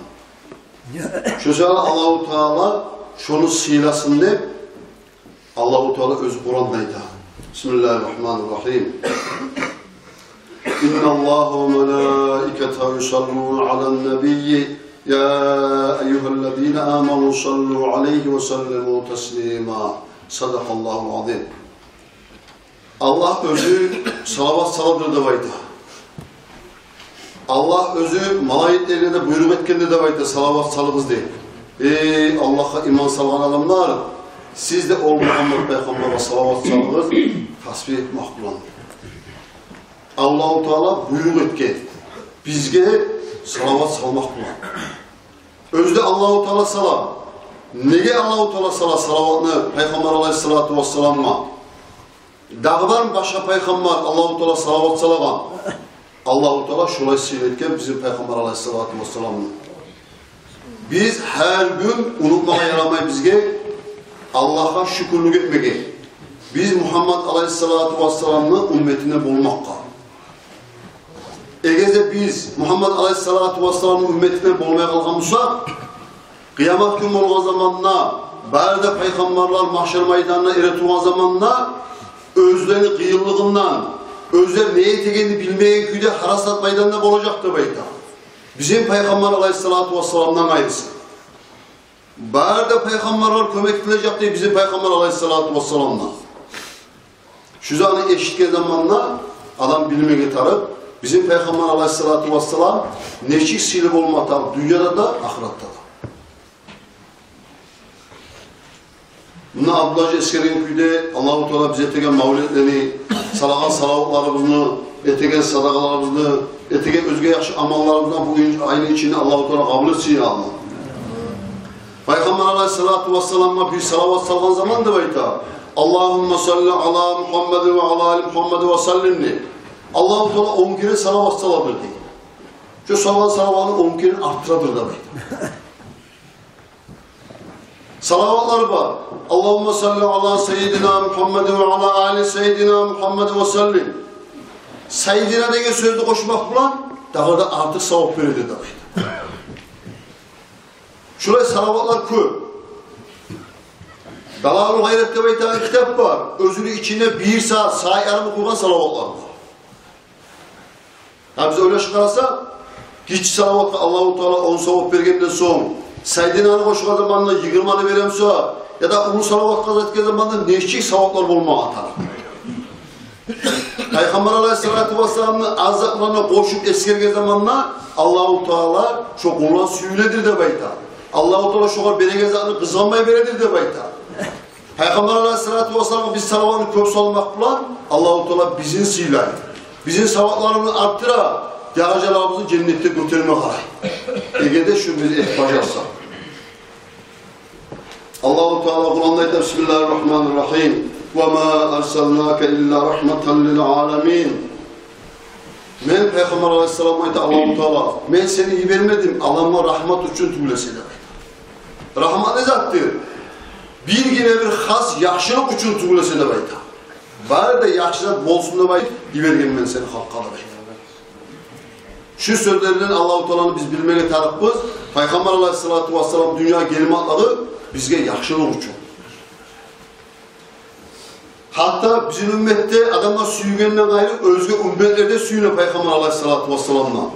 Шо саялы Аллагьу Таала шону сыйласын деп, Аллагьу Таала оьзю Къуранда айта. بسم الله الرحمن الرحيم. إن الله وملائكته يصلون على النبي، يا أيها الذين آمنوا صلوا عليه وسلموا تسليما. صدق الله العظيم. Аллагь оьзю салават саладыр деп айта. Аллагь оьзю малайиклерине де буйрукъ этгендир деп айта, салават салыгъыз деп. Эй Аллагьгъа иман салгъан адамлар, сиз де ол Мугьаммат пайхаммаргъа салават салыгъыз, тасбигь этмек булан. Аллагьу Таала буйрукъ этген бизге салават салмакъ булан. Оьзю де Аллагьу Таала сала. Неге Аллагьу Таала сала салаватны пайхаммар алайгьиссалату вассаламгъа? Дагъы бармы башгъа пайхаммар Аллагьу Таала салават салагъан? Аллагьу Таала шолай сыйлы этген бизин пайхаммар алайгьиссалату вассаламны. Биз гьар гюн унутмагъа ярамай бизге Аллагьгъа шюкюрлюк этмеге, биз Мугьаммат алайгьиссалату вассаламны умметинден болмакъгъа. Эгер де биз Мугьаммат алайгьиссалату вассаламны умметинден болмай къалгъан бусакъ, къыямат гюн болгъан заманда, бары да пайхаммарлар магьшар майданына эретургъан заманда, оьзлени къыйынлыгъындан, оьзлер не этегенни билмеген кюйде гьарасат майданда болажакъ деп айта. Бизин пайхаммар алайгьиссалату вассаламдан къайрысы. Бары да пайхаммарлар кёмек этилежек дей бизин пайхаммар алайгьиссалату вассаламгъа. Шу затны эшитген заманда адам билмеге тарыкъ, бизин пайхаммар алайгьиссалату вассалам нечик сыйлы болма тарыкъ дюньяда да, ахыратда да. Муна Абдулгьажи эсгерген кюйде, Аллагьу Таала биз этеген мавлетлени, салагъан салаватларыбызны, этеген садагъаларыбызны, этеген оьзге яхшы амалларыбызны бу айны ичинде Аллагьу Таала къабул этсин, я Аллагь. Пайхаммар алайгьиссалату вассаламгъа бир салават салгъан заман деп айта: «Аллагьумма салли ала Мугьаммадин ва ала али Мугьаммадин ва саллим» деп. Аллагьу Таала он керен салават саладыр дей. Шо салгъан салаватны он керен артдырадыр деп айта. Салаватлар бар. Аллагьумма салли ала саййидина Мухаммадин ва ала али саййидина Мухаммадин ва саллим. Саййидина деген сёзню къошмакъ булан дагъы да артыкъ савап бередир деп айта. Шулай салаватлар кёп. Далаилул Гъайрат деп айтагъан китап бар. Оьзюню ичинде бир сагьат, сагьат ярым охуйгъан салаватлар бар. Гьа, биз ойлашып къарасакъ, гиччи салаватгъа Аллагьу Таала он савап бергенден сонг, саййидинаны къошгъан заманда йигирманы беремсе, яда уллу салаватгъа зат этген заманда нечик саваплар болмагъа тарыкъ. Пайхаммар алайгьиссалату вассаламны аз затларына къошуп эсгерген заманда Аллагьу Таала шо къулдан сююнедир деп айта. Аллагьу Таала шогъар береген затны къызгъанмай бередир деп айта. Пайхаммар алайгьиссалату вассаламгъа биз салаватны кёп салмакъ булан Аллагьу Таала бизин сыйлай. Бизин савапларыбызны артдыра, даражаларыбызны женнетде гётерме къарай. Эгер де шуну биз этип бажарсакъ. Аллагьу Таала Къуранда айта: «Бисмиллагьир рагьманир рагьим. Ва ма арсалнака илла рагьматан лил аламин». Мен, Пайхаммар алайгьиссаламгъа айта Аллагьу Таала, мен сени йибермедим аламгъа рагьмат учун тюгюл эсе деп айта. Рагьмат не затдыр? Биргине бир хас яхшылыкъ учун тюгюл эсе деп айта. Бары да яхшы зат болсун деп айтып йибергенмен сени халкъгъа деп айта. Шу сёзлерден Аллагьу Тааланы биз билмеге тарыкъбыз. Пайхаммар алайгьиссалату вассалам дюньягъа гелмеклиги бизге яхшылыкъ учун. Гьатта бизин умметде адамлар сююнгенден къайры оьзге умметлер де сююне Пайхаммар алайгьиссалату вассаламдан.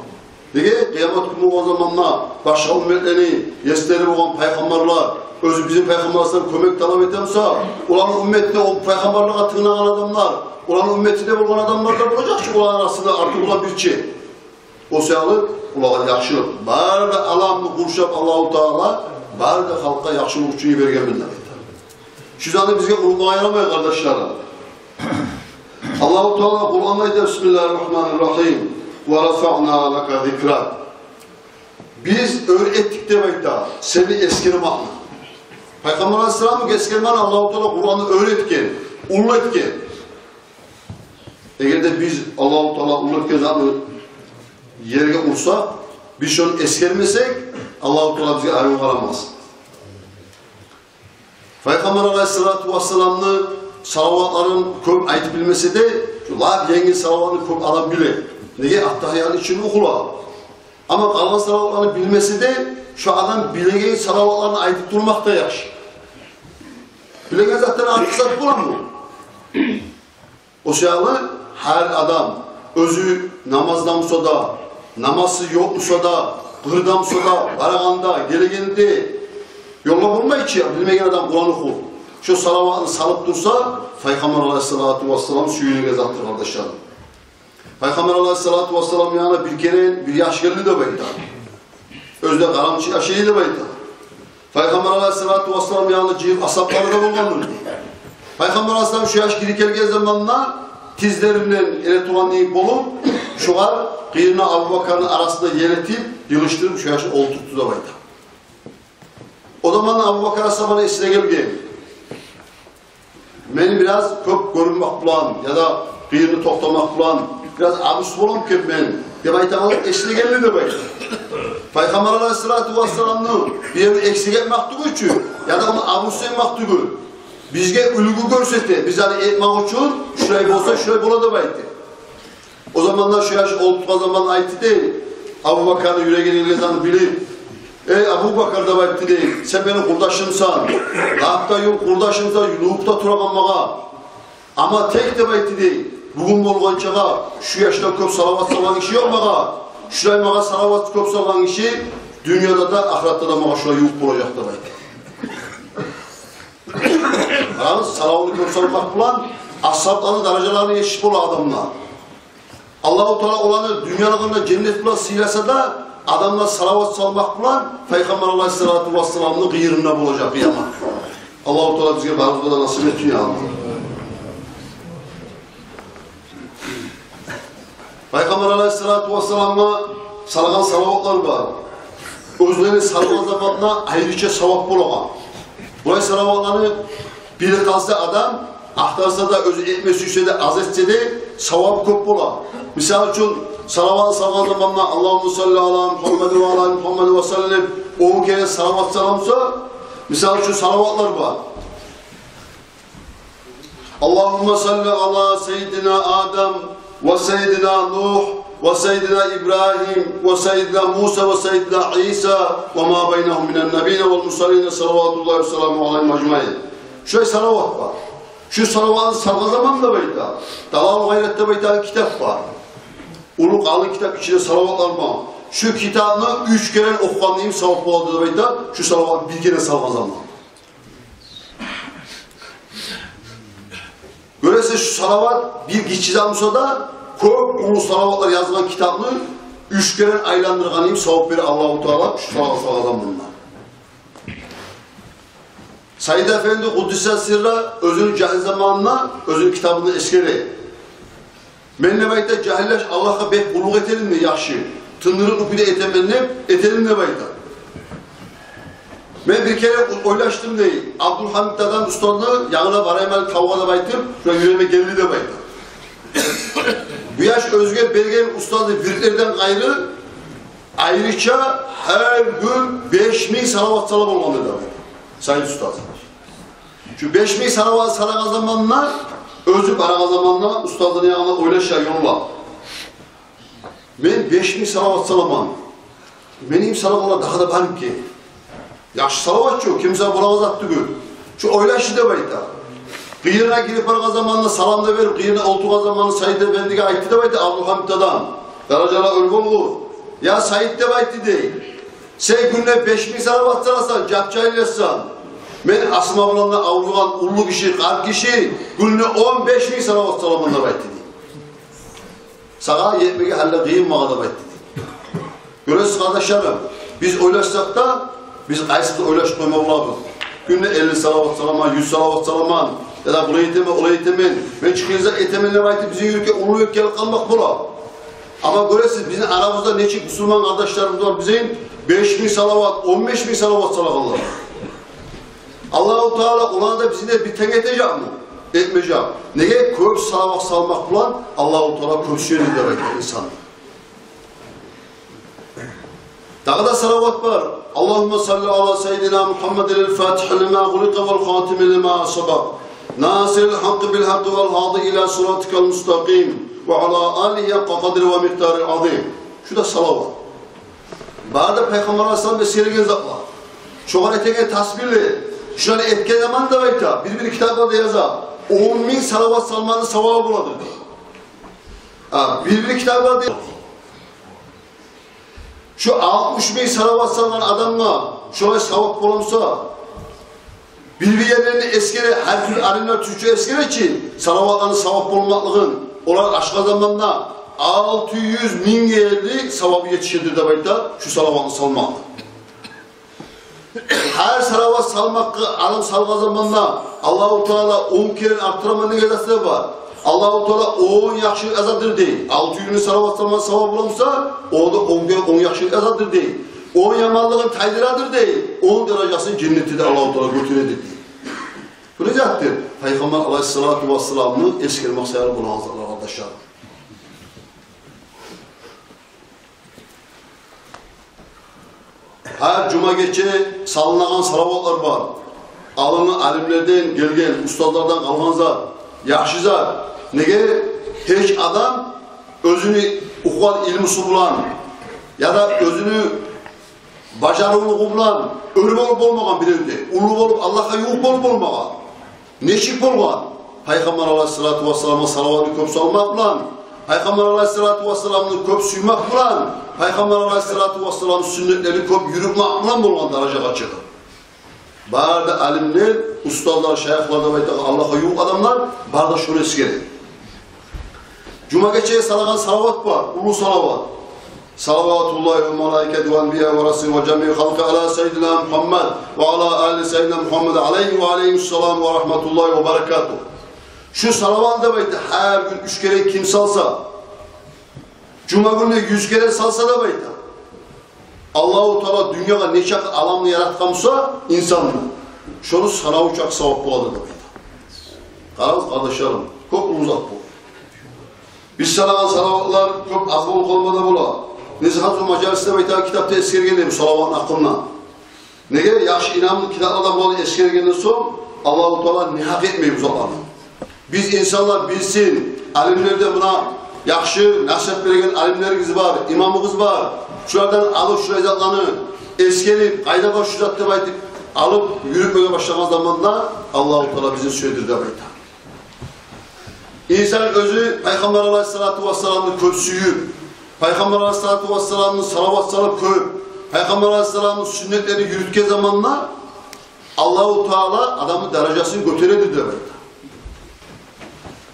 Неге? Къыямат гюн болгъан заманда башгъа умметлени еслери болгъан пайхаммарлар, оьзю бизин Пайхаммарыбыздан кёмек талап этемсе, оланы умметинде о пайхаммарлагъа тынглагъан адамлар, оланы умметинде болгъан адамлар да болажакъ чы, оланы арасында артыкъ бола бирче. О саялы олагъа яхшылыкъ. Бары да аламны къуршап Аллагьу Таала, бары да халкъгъа яхшылыкъ учун йибергенмен деп айта. Шу затны бизге унутмагъа ярамай, къардашларым. Аллагьу Таала Къуранда айта: «Бисмиллагьир рагьманир рагьим. Ва рафаъна лака зикрак». Биз оьр этдик деп айта сени эсгермекни. Пайхаммар алайгьиссаламны эсгермекни Аллагьу Таала Къуранда оьр этген, уллу этген. Эгер де биз Аллагьу Таала уллу этген затны ерге урсакъ, биз шону эсгермесек, Аллагьу Таала бизге арив къарамас. Пайхаммар алайгьиссалату вассаламны салаватларын кёп айтып билмесе де, шу лап енгил салаватны кёп адам биле. Неге? Аттагьиятны ичинде охула. Амма къалгъан салаватланы билмесе де, шу адам билеген салаватларын айтып турмакъ да яхшы. Билеген затдан артыкъ зат боламы? О саялы гьар адам оьзю намазда буса да, намазы ёкъ буса да, къырда буса да, барагъанда, гелегенде, ёлда болмай чы, билмеген адам Къуран охуп, шо салаватны салып турса, Пайхаммар алайгьиссалату вассалам сююнеген затдыр, къардашларым. Пайхаммар алайгьиссалату вассалам янына бир керен бир яш гелди деп айта. Оьзю де къарамчы яш эди деп айта. Пайхаммар алайгьиссалату вассалам янына жыйылып асгьаблары да болгъандыр. Пайхаммар алайгьиссалам шо яш гирип гелген заманда тизлеринден эретура йимик болуп, шогъар къырыйына Абубакарны арасына еритип, йыгъыштырып, шо яшны олтуртду деп айта. О заманда Абубакар асгьабаны эсине гелген: «Мени бираз кёп гёрюнмек булан яда къырыйымда токътамакъ булан бираз абус боламы экен мен?» — деп айтагъаны эсине гелди деп айта. Пайхаммар алайгьиссалату вассаламны бир ерин эксик этмек тюгюл чю, яда ону абус этмек тюгюл. Бизге уьлгю гёрсете, биз аны этмек учун, шулай болса, шулай бола деп айта. О заманда шо яш олтургъан заман айтды дей, Абубакарны юрегине гелген затны билип: «Эй, Абубакар, — деп айтды дей, — сен мени къурдашымсан, лап да ювукъ къурдашымсан, ювукъ да турагъан магъа. Амма тек, — деп айтды дей, — бугюн болгъанчагъа шу яшдан кёп салават салгъан гиши ёкъ магъа. Шулай магъа салават кёп салгъан гиши дюньяда да, ахыратда да магъа шулай ювукъ болажакъ», — деп айтды. Къарагъыз, салаватны кёп салмакъ булан асгьабланы даражаларына етишип бола адамлар. Аллагьу Таала оланы дюньялыгъында женнет булан сыйласа да, адамлар салават салмакъ булан Пайхаммар алайгьиссалату вассаламны къырыйында болажакъ къыямат. Аллагьу Таала бизге барыбызгъа да насип этсин, я Аллагь. Пайхаммар алайгьиссалату вассаламгъа салгъан салаватлар бар. Оьзлени салгъан заманда айрыча савап болагъан. Булай салаватланы билип къалса адам, Ахтарса да, оьзю этме сюйсе де, аз этсе де, савап кёп бола. Мисал учун, салават салгъан заманда: «Аллагьумма салли ала Мухаммад ва ала али Мухаммад ва саллим», он керен салават саламса, мисал учун, салаватлар бар. «Аллагьумма салли ала сайидина Адам ва сайидина Нугь ва сайидина Ибрагьим ва сайидина Муса ва сайидина Иса ва ма байнагьум минан набийина вал мурсалина салаватуллагьи ва саламугьу алайгьим ажмаин». Шулай салават бар. Шу салаватны салгъан заманда, деп айта, «Далаил гъайрат» деп айтагъан китап бар. Уллу къалын китап, ичинде салаватлар бар. Шу китапны уьч керен охугъанны йимик савап болады, деп айта, шу салават бир керен салгъан заманда. Гёресиз, шу салават бир гиччи зат болса да, кёп уллу салаватлар язгъан китапны уьч керен айландыргъаны йимик савап бере Аллагьу Таала шу салават салгъан заманда. Сайид Эфенди къуддиса сирра оьзюню жагьил заманында оьзюню китабында эсгере. «Мен, — деп айта, — жагьиллеш Аллагьгъа бек къуллукъ этедим де, яхшы, тындырыкълы кюйде этемен деп, этедим», — деп айта. «Мен бир керен ойлашдым, — дей, — Абдулгьамит дадам устазны янгына барайым гьали тавгъа деп айтып, шо юрегиме гелди», — деп айта. Бу яш оьзюне берген устазны вирдлерден къайры, айрыча гьар гюн беш минг салават сала болгъан эди Сайид устаз. Шу беш минг салават салагъан заманда, оьзю барагъан заманда устазны янгына ойлаша ёлда: «Мен беш минг салават саламан. Мени йимик салагъанлар дагъы да бармы экен? Яхшы салават чы, ким сала болагъан зат тюгюл». Шу ойлаша деп айта. Къырыйына гирип барагъан заманда, салам да берип, къырыйына олтургъан заманда Сайид Эфендиге айтды деп айта Абдулгьамит дадам, даражалары оьр болгъур: «Я Сайид, — деп айтды, — дей, — сен гюнде беш минг салават саласан, жап-жагьил яшсан. Мен асма булан да авругъан уллу гиши, къарт гиши, гюнде он беш минг салават саламан», — деп айтды дей. «Сагъа етмеге гьали къыйын магъа», — деп айтды дей. Гёресиз, къардашларым, биз ойлашсакъ да, биз къайсыбыз ойлашып къойма болабыз. Гюнде элли салават саламан, юз салават саламан, яда булай этемен, олай этемен, мен чы къыйын зат этемен деп айтып, бизин юрекге уллу юк гелип къалмакъ бола. Амма гёресиз, бизин арабызда нечик бусурман къардашларыбыз бар бизин, беш минг салават, он беш минг салават салагъанлар. Аллагьу Таала оланы да, бизин де бир тенг этежекми? Этмежек. Неге? Кёп салават салмакъ булан Аллагьу Таала кёп сюе деп айта инсанны. Дагъы да салават бар. «Аллагьумма салли ала сайидина Мухаммадин ал-фатигьи лима угъликъа вал хатими лима сабакъ, насирил гьакъкъи бил гьакъкъи вал гьади ила сиратикал мустакъим, ва ала алигьи гьакъкъа къадригьи ва микъдаригьил азим». Шу да салават. Бары да Пайхаммар алайгьиссалам эсгерген затлар. Шогъар этеген тасбигьлер. Шуланы этген заман, деп айта, бир-бир китапларда яза, он минг салават салманы савабы боладыр дей. А, бир-бир китапларда шу алтмыш минг салават салгъан адамгъа шолай савап боламса, бир-бир ерлеринде эсгере, гьар тюрлю алимлер тюркче эсгере чи, салаватланы савап болмакълыгъын, олар ашгъан заманда алты юз минг ерли савабы етишедир деп айта шу салаватны салмакъны. Гьар салават салмакъгъа адам салгъан заманда Аллагьу Таала он керен артдыраман деген зат да бар. Аллагьу Таала он яхшылыкъ язадыр дей. Алты юз минг салават салмакъны савабы боламса, о да он керен он яхшылыкъ язадыр дей. Он яманлыгъын тайдырадыр дей. Он даражасын женнетде де Аллагьу Таала гётередир дей. Бу не затдыр? Пайхаммар алайгьиссалату вассаламны эсгермек саялы болагъан затлар, къардашлар. Гьар жума гече салынагъан салаватлар бар. Алимлерден гелген, устазлардан къалгъан зат, яхшы зат. Неге? Гьеч адам оьзюню охугъан илмусу булан яда оьзюню бажарывлугъу булан оьр болуп болмагъан бирев де, уллу болуп, Аллагьгъа ювукъ болуп болмагъан. Нечик болгъан? Пайхаммар алайгьиссалату вассаламгъа салаватны кёп салмакъ булан, Пайхаммар алайгьиссалату вассаламны кёп сюймек булан, Пайхаммар алайгьиссалату вассаламны сюннетлерин кёп юрютмек булан болгъан даражагъа чыгъып. Бары да алимлер, устазлар, шайыхлар деп айтагъан Аллагьгъа ювукъ адамлар, бары да шону эсгере. Жума гече салагъан салават бар, уллу салават. Салаватуллагьи ва малаикатигьи ва анбияи ва русулигьи ва жамиил халкъи ала сайидина Мухаммад ва ала али сайидина Мухаммад алайгьи ва алайгьимуссалам ва рагьматуллагьи ва баракатугь. Шу салават, деп айта, гьар гюн уьч керен ким салса, жума гюнде юз керен салса, деп айта, Аллагьу Таала дюньягъа нечакъы аламны яратгъан буса инсанны, шону санаву чакъы савап болады, деп айта. Къарагъыз, къардашларым, кёп уллу зат бу. Биз салагъан салаватлар кёп аз болуп къалма да бола. Несигьат ва мажалисде, байтагъы китапда эсгерген эдим салаватны гьакъында. Неге? Яхшы инамлы китапларда буланы эсгергенден сонг, Аллагьу Таала не гьакъ этмей бу затланы. Биз, инсанлар билсин, алимлер де, муна яхшы насигьат береген алимлерибиз бар, имамыбыз бар. Шулардан алып, шулай затланы эсгерип, къайда бар шу зат деп айтып, алып юрютмеге башлагъан заманда Аллагьу Таала бизин сюедир деп айта. Инсан оьзю Пайхаммар алайгьиссалату вассаламны кёп сююп, Пайхаммар алайгьиссалату вассаламны салават салып кёп, Пайхаммар алайгьиссаламны сюннетлерин юрютген заманда Аллагьу Таала адамны даражасын гётередир деп айта.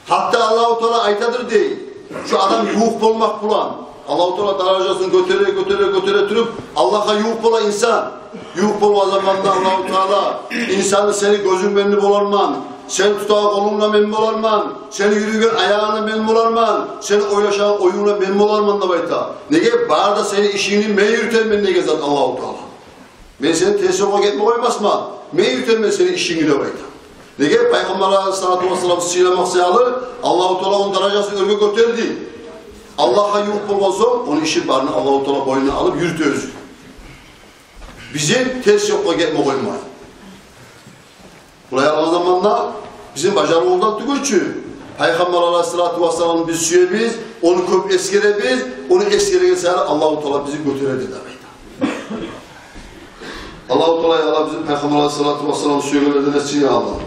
Гьатта Аллагьу Таала айтадыр дей, шу адам ювукъ болмакъ булан, Аллагьу Таала даражасын гётере, гётере, гётере туруп, Аллагьгъа ювукъ бола инсан. Ювукъ болгъан заманда Аллагьу Таала инсанны: «Сени гёзюнг менли боларман, сени тутагъан къолунг да мен боларман, сени юрюйген аягъынг да мен боларман, сени ойлашагъан оюнг да мен боларман», — деп айта. Неге? Бары да сени ишингни мен юрютемен деген зат Аллагьу Таала. Мен сени терс ёлгъа гетме къоймасман, мен юрютемен сени ишингни деп айта. Неге? Пайхаммар алайгьиссалату вассаламны сыйламакъ саялы Аллагьу Таала ону даражасын оьрге гётерди. Аллагьгъа ювукъ болгъан сонг, ону ишин барын Аллагьу Таала бойнуна алып юрюте оьзю. Бизин терс ёлгъа гетме къоймай. Булай алгъан заманда бизин бажарывубуздан тюгюл чю. Пайхаммар алайгьиссалату вассаламны биз сюебиз, ону кёп эсгеребиз, ону эсгерген сайын Аллагьу Таала бизин гётереди деп айта. Аллагьу Таала, я Аллагь, бизин Пайхаммар алайгьиссалату вассаламны сюегенлерден этсин, я Аллагь.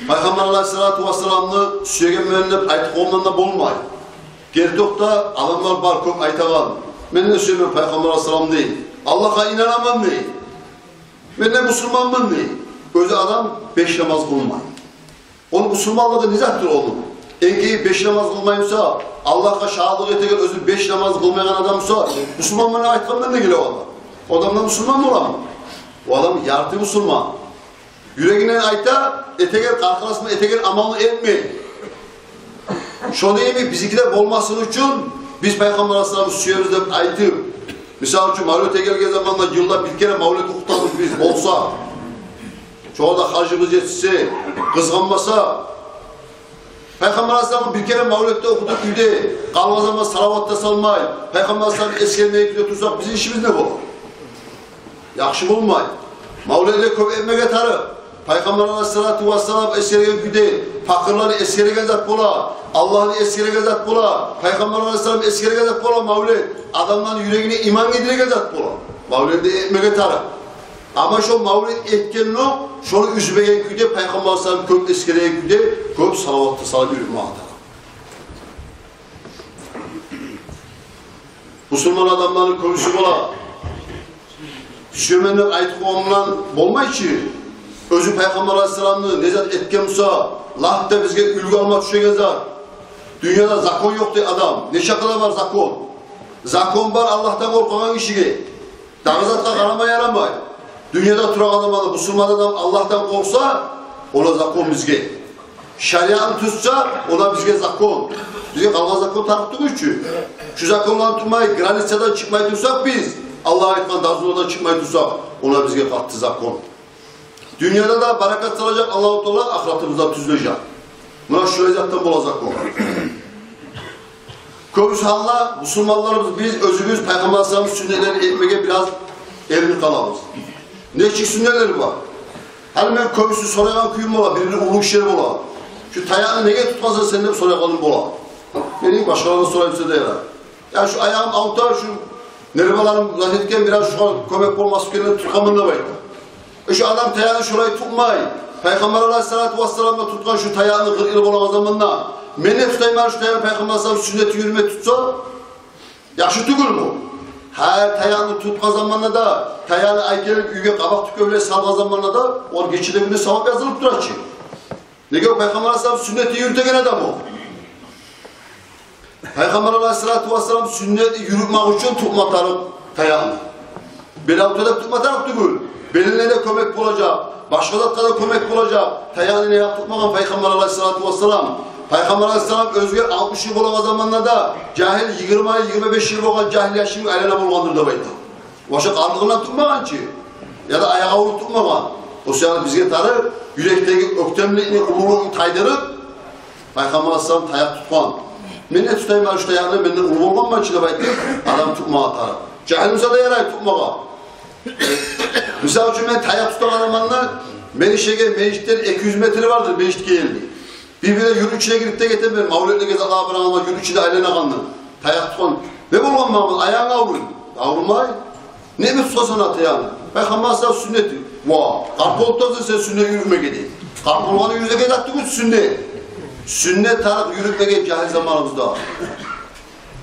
Пайхаммар алайгьиссалату вассаламны сюегенмен деп айтып къойгъандан да болмай. Гертокъда адамлар бар кёп айтагъан: «Мен де сюемен Пайхаммар алайгьиссаламны», — дей. «Аллагьгъа инанаман», — дей. «Мен де бусурманман», — дей. Оьзю адам беш намаз къылмай. Ону бусурманлыгъы не затдыр ону? Энкейи беш намаз къылмай буса, Аллагьгъа шагьатлыкъ этеген оьзю беш намаз къылмайгъан адам буса, бусурманман деп айтгъандан не геле о адам? О адам да бусурман боламы? О адам ярты бусурман. Юрегинден айта, этеген, къаркъарасындан этеген амалны этмей. Шону йимик бизинки де болмасын учун биз Пайхаммар алайгьиссаламны сюебиз деп айтып, мисал учун, мавлет гелген заманда йылда бир керен мавлет охутабыз биз, болса. Шогъар да харжыбыз етишсе, къызгъанмаса. Пайхаммар алайгьиссаламны бир керен мавлетде охутуп, уьйде къалгъан заман салават да салмай, Пайхаммар алайгьиссаламны эсгермей кюйде турсакъ, бизин ишибиз не бола? Яхшы болмай. Мавлетни кёп этмеге тарыкъ. Пайхаммар алайгьиссалату вассалам эсгерген кюйде, пакъырланы эсгереген зат бола, Аллагьны эсгереген зат бола, Пайхаммар алайгьиссалам эсгереген зат бола мавлет, адамланы юрегине иман гийдиреген зат бола. Мавлетни этмеге тарыкъ. Амма шо мавлет этгенокъ, шону уьзмеген кюйде, Пайхаммар алайгьиссаламны кёп эсгереген кюйде, кёп салават да салып юрютмеге тарыкъ. Бусурман адамланы кёбюсю бола, сюемен деп айтып къойгъандан болмай чы. Оьзю Пайхаммар алайгьиссаламны не зат этген буса, лап да бизге уьлгю алма тюшеген зат. Дюньяда закон ёкъ дей адам. Нечакъы да бар закон. Закон бар Аллагьдан къоркъагъан гишиге. Дагъы затгъа къарама ярамай. Дюньяда турагъан адам, бусурман адам Аллагьдан къоркъса, о да закон бизге. Шариатны тутса, о да бизге закон. Бизге къалгъан закон тарыкъ тюгюл чю. Шу законланы тутмай, границадан чыкъмай турсакъ биз, Аллагь айтгъан дарсулардан чыкъмай турсакъ, о да бизге къатты закон. Дюньяда да баракат салажакъ Аллагьу Таала, ахыратыбызда тюзлежек. Муна шулай затдан бола закон. Кёбюсю гьалда бусурманларыбыз, биз оьзюбюз Пайхаммар алайгьиссаламны сюннетлерин этмеге бираз эринип къалабыз. Нечик сюннетлер бар? Гьали мен кёбюсю сорайгъан кююм бола, бир-бир уллу гишилер бола: «Шу таякъны неге тутгъансан сен?» — деп сорайгъаным бола. Мени башгъалардан сорайым буса да ярай. Я шу аягъым авурта, шу нерваларым зат этген, бираз шугъар кёмек болмас экен деп тутгъанман деп айта. Э, шу адам таякъны шулай тутмай, Пайхаммар алайгьиссалату вассалам да тутгъан шу таякъны къыркъ йыл болагъан заманда, мен де тутайым шу таякъны, Пайхаммар алайгьиссалам сюннетин юрютме тутса, яхшы тюгюлмю? Гьа, таякъны тутгъан заманда да, таякъны алып гелип уьйге къабакъ тюпге булан салгъан заманда да, огъар гече де, гюн де савап язылып тура чы. Неге? О Пайхаммар алайгьиссалам сюннетин юрютеген адам о. Пайхаммар алайгьиссалату вассалам сюннетин юрютмек учун тутма тарыкъ таякъны. Белавтда да тутма тарыкъ тюгюл. Белине де кёмек болажакъ, башгъа затгъа да кёмек болажакъ. Таякъны неге тутмагъан Пайхаммар алайгьиссалату вассалам? Пайхаммар алайгьиссалам оьзюне алтмыш йыл болагъан заманда да, жагьил, йигирма, йигирма беш йыл болгъан жагьил яшын айлана болгъандыр деп айта. Башгъа къарлыгъындан тутмагъан чы, яда аягъы авруп тутмагъан. О саялы бизге тарыкъ юрекдеги оьктемликни, уллулукъну тайдырып, Пайхаммар алайгьиссалам таякъ тутгъан. Мен де тутайым шу таякъны, мен де уллу болгъанман чы деп айтып, адам тутмагъа тарыкъ. Жагьил буса да ярай тутмагъа. Мисал учун, мен таякъ тутагъан заманда, мени шеге межитден эки юз метр бардыр, межитге ерли. Бир-бирлер юрт ичине гирип де гетемен, мавлетлеге, затлагъа барагъанда, юрт ичинде айланагъанда. Таякъ тутгъан. Не болгъан, Магьаммат, аягъынг авруму? Аврумай. Неге тутасан таякъны? Пайхаммар алайгьиссалам сюннети. Ва, къарт болуп турасан сен сюннет юрютмеге, дей. Къарт болгъаны юрютмеге зат тюгюл сюннет. Сюннет тарыкъ юрютмеге жагьил заманыбызда.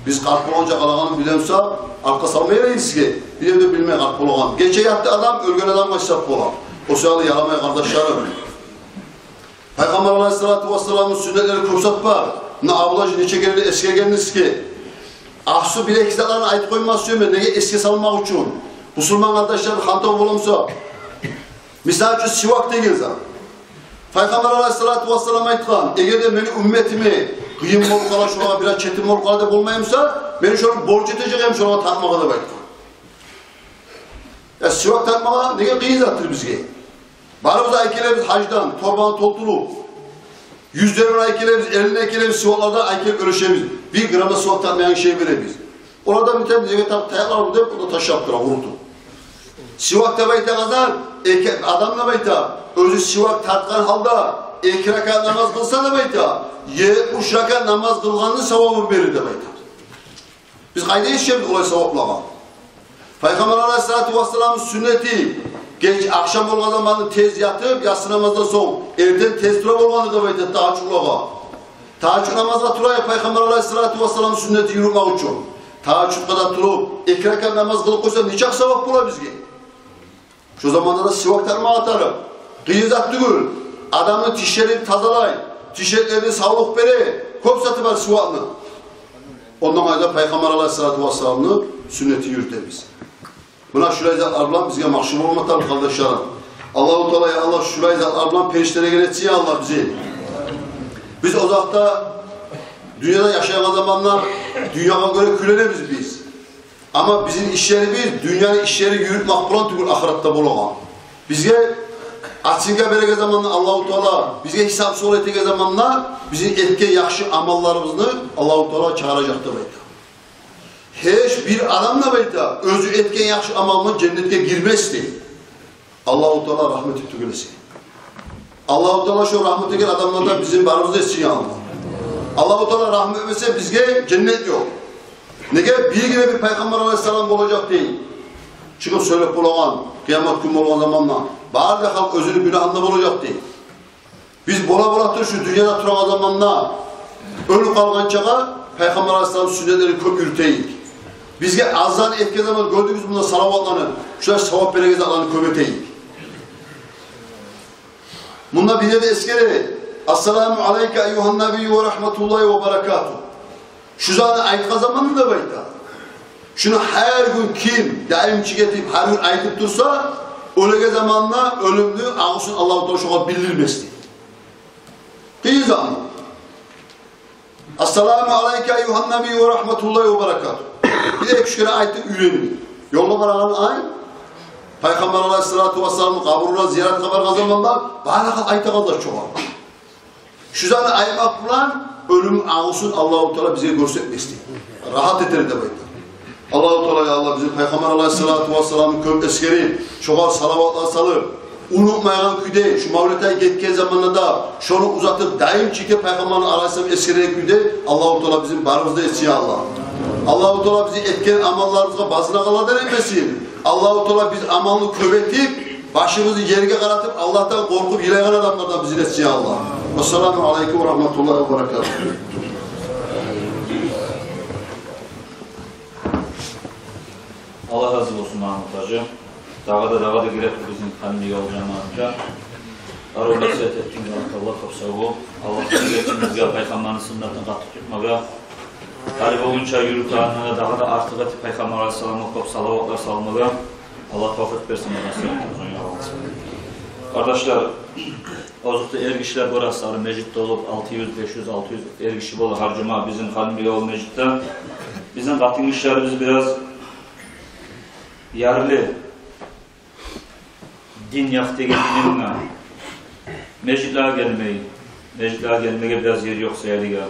Биз къарт болгъанча къалагъанын биле буса, артгъа салмай эдик сизге. Биле де билмей къарт болгъанын. Гече ятды адам, оьлген адамгъа гьисап бола. О саялы ярамай, къардашларым. Пайхаммар алайгьиссалату вассаламны сюннетлери кёп зат бар. Муна, аблагъа нече керен эсгергенбиз сизге. Ахсу бир-эки затланы айтып къойма сюемен, неге, эсге салмакъ учун. Бусурман къардашлар хантав бола буса. Мисал учун, сивак деген зат. Пайхаммар алайгьиссалату вассалам айтгъан: «Эгер де мени умметиме къыйын болуп къала, шолагъа бираз четим болуп къала деп болмай буса, мен шону борч этежек эдим шолагъа тартмагъа», — деп айтгъан. Я, сивак тартмагъа неге къыйын затдыр бизге? Барыбыз да алып гелебиз гьаждан торбаны толтуруп. Юз динар алып гелебиз, элли динар алып гелебиз, сиваклардан алып гелип уьлешебиз. Бир грамм да сивак тартмайгъан гишиге беребиз. Олар да битип, бизге тарыкъ, таякълар деп, о да ташлап тура, къурутуп. Сивак деп айтагъан зат, эки адам деп айта, оьзю сивак тартгъан гьалда эки ракаат намаз къылса деп айта, етмиш ракаат намаз къылгъанны савабын берир деп айта. Биз къайда етишебиз олай саваплагъа? Пайхаммар алайгьиссалату вассаламны сюннети: геч, ахшам болгъан заманда тез ятып, яссы намаздан сонг, эртен тез тура болгъаны деп айта тагьажжудлагъа. Тагьажжуд намазгъа турайыкъ, Пайхаммар алайгьиссалату вассаламны сюннети юрютмек учун. Тагьажжудгъа да туруп, эки ракаат намаз къылып къойса, нечакъы савап бола бизге. Шо заманда да сивак тартмагъа тарыкъ. Къыйын зат тюгюл. Адамны тишлерин тазалай, тишлерине савлукъ бере. Кёп заты бар сивакны. Ондан къайда Пайхаммар алайгьиссалату вассаламны сюннетин юрютебиз. Муна шулай затлар булан бизге магъшур болма тарыкъ, къардашларым. Аллагьу Таала, я Аллагь, шулай затлар булан периштелерден этсин, я Аллагь, бизин. Биз озокъда, дюньяда яшайгъан заманда дюньягъа гёре кюйленебиз биз. Амма бизин ишлерибиз дюньяны ишлерин юрютмек булан тюгюл, ахыратда болагъан. Бизге оценка береген заманда Аллагьу Таала, бизге гьисап-суал этеген заманда бизин этген яхшы амалларыбызны Аллагьу Таала чыгъаражакъ деп айта. Гьеч бир адам, деп айта, оьзю этген яхшы амалы булан женнетге гирмес дей. Аллагьу Таала рагьмат этип тюгюл эсе. Аллагьу Таала шо рагьмат этген адамлардан бизин барыбызны да этсин, я Аллагь. Аллагьу Таала рагьмат этмесе, бизге женнет ёкъ. Неге? Биргине бир Пайхаммар алайгьиссалам болажакъ дей. Чыгъып сёйлеп болагъан, къыямат гюн болгъан заманда, бары да халкъ оьзюню гюнагьында болажакъ дей. Биз бола-бола туруп шу дюньяда турагъан заманда, оьлюп къалгъанчагъа Пайхаммар алайгьиссаламны сюннетлерин кёп юрютейик. Бизге азан этген заман гёрдюгюз мунда салаватланы, шулай савап береген затланы кёп этейик. Мунда бир ерде эсгере: «Ассаламу алайка айюгьан набийю ва рагьматуллагьи ва баракатугь». Шу затны айтгъан заманда, деп айта, шуну гьар гюн ким даимчи этип, гьар гюн айтып турса, оьлеген заманда оьлюмню агъусун Аллагьу Таала шогъар билдирмес дей. Къыйын заман. «Ассаламу алайка айюгьан набийю ва рагьматуллагьи ва баракатугь». Бир-эки-уьч керен айтып уьйренинг. Ёлда барагъан ай, Пайхаммар алайгьиссалату вассаламны къабуруна зияратгъа баргъан заманда, бары халкъ айтагъанлар шогъар. Шу затны айтмакъ булан оьлюмню агъусун Аллагьу Таала бизге гёрсетмес дей. Рагьат этер деп айта. Аллагьу Таала, я Аллагь, бизин Пайхаммар алайгьиссалату вассаламны кёп эсгерип, шогъар салаватлар салып, унутмайгъан кюйде, шу мавлет ай гетген заманда да шону узатып, даимчи Пайхаммарны алайгьиссалам эсгереген кюйде Аллагьу Таала бизин барыбызны да этсин, я Аллагь. Аллагьу Таала бизин этген амалларыбызгъа базынагъанлардан этмесин. Аллагьу Таала биз амалны кёп этип, башыбызны ерге къаратып, Аллагьдан къоркъуп йылайгъан адамлардан бизин этсин, я Аллагь. Вассаламу алайкум ва рагьматуллагьи ва баракатугь. Аллагь рази болсун, Магьаммат гьажи. Дагъы да, дагъы да герекли бизин Ханымбийкелди жамиятына. Арив насигьат этдинг, баракаллагь, кёп сав бол. Аллагь насип этсин бизге Пайхаммарны суннатын къатты тутмагъа. Гьали болгъунча юрютегенлерден дагъы да артыкъ этип Пайхаммар алайгьиссаламгъа кёп салаватлар салмагъа Аллагь тавфикъ берсин, насип этсин, я Аллагь. Къардашлар, озокъда, эргишилер гёресиз, гьар межит толуп, алты юз, беш юз, алты юз эргиши бола гьар жума бизин Ханымбийкелди межитде. Бизин къатынгишилерибиз бираз ярлы, Дин якъдагъы билимге межитлеге гелмей, межитлеге гелмеге бираз ер ёкъ саялы.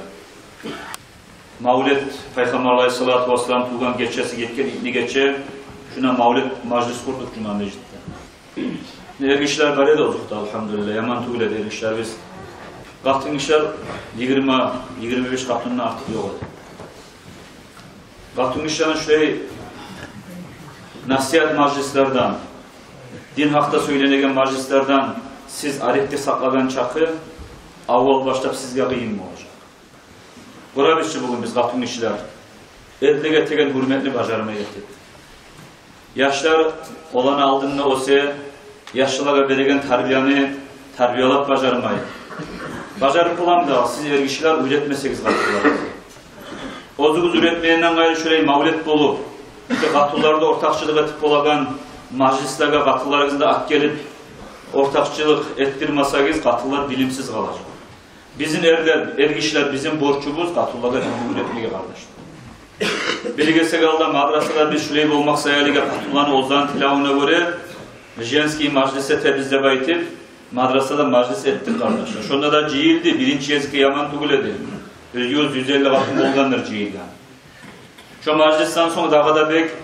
Мавлет, Пайхаммар алайгьиссалату вассалам тувгъан гечеси гетген итни гече, шуна мавлет мажлис къурдукъ жума межитде. Эргишилер бар эди озокъда, алгьамдулиллагь, яман тюгюл эди эргишилер. Биз, къатынгишилер, йигирма, йигирма беш къатындан артыкъ ёкъ эди. Къатынгишилени шулай насигьат мажлислерден, дин гьакъда сёйленеген мажлислерден сиз арекде сакълагъан чакъы, аввал башлап сизге къыйын болажакъ. Гёребиз чи бугюн биз, къатынгишилер, эрлеге этеген гьюрметни бажармай этип. Яшлар оланы алдында оьсе, яшлагъа береген тарбияны тарбиялап бажармай. Бажарып боламы да, сиз эргишилер уьйретмесегиз къатынларыгъызгъа. Оьзюгюз уьйретмегенден къайры, шулай мавлет болуп, шу къатынлар да ортакъчылыкъ этип болагъан мажлислеге къатынларыгъызны да алып гелип, ортакъчылыкъ этдирмесегиз, къатынлар билимсиз къалажакъ. Бизин эрлер, эргишилер, бизин борчубуз къатынлагъа дин уьйретмеге, къардашлар. Билгенсек алда, мадрасада биз шулай болмакъ саялы къатынланы оьзлени тилевюне гёре женский мажлис этебиз деп айтып, мадрасада мажлис этдик, къардашлар. Шонда да жыйылды, биринчи гезикге яман тюгюл эди. Юз, юз элли къатын болгъандыр жыйылгъан. Шо мажлисден сонг дагъы да бек,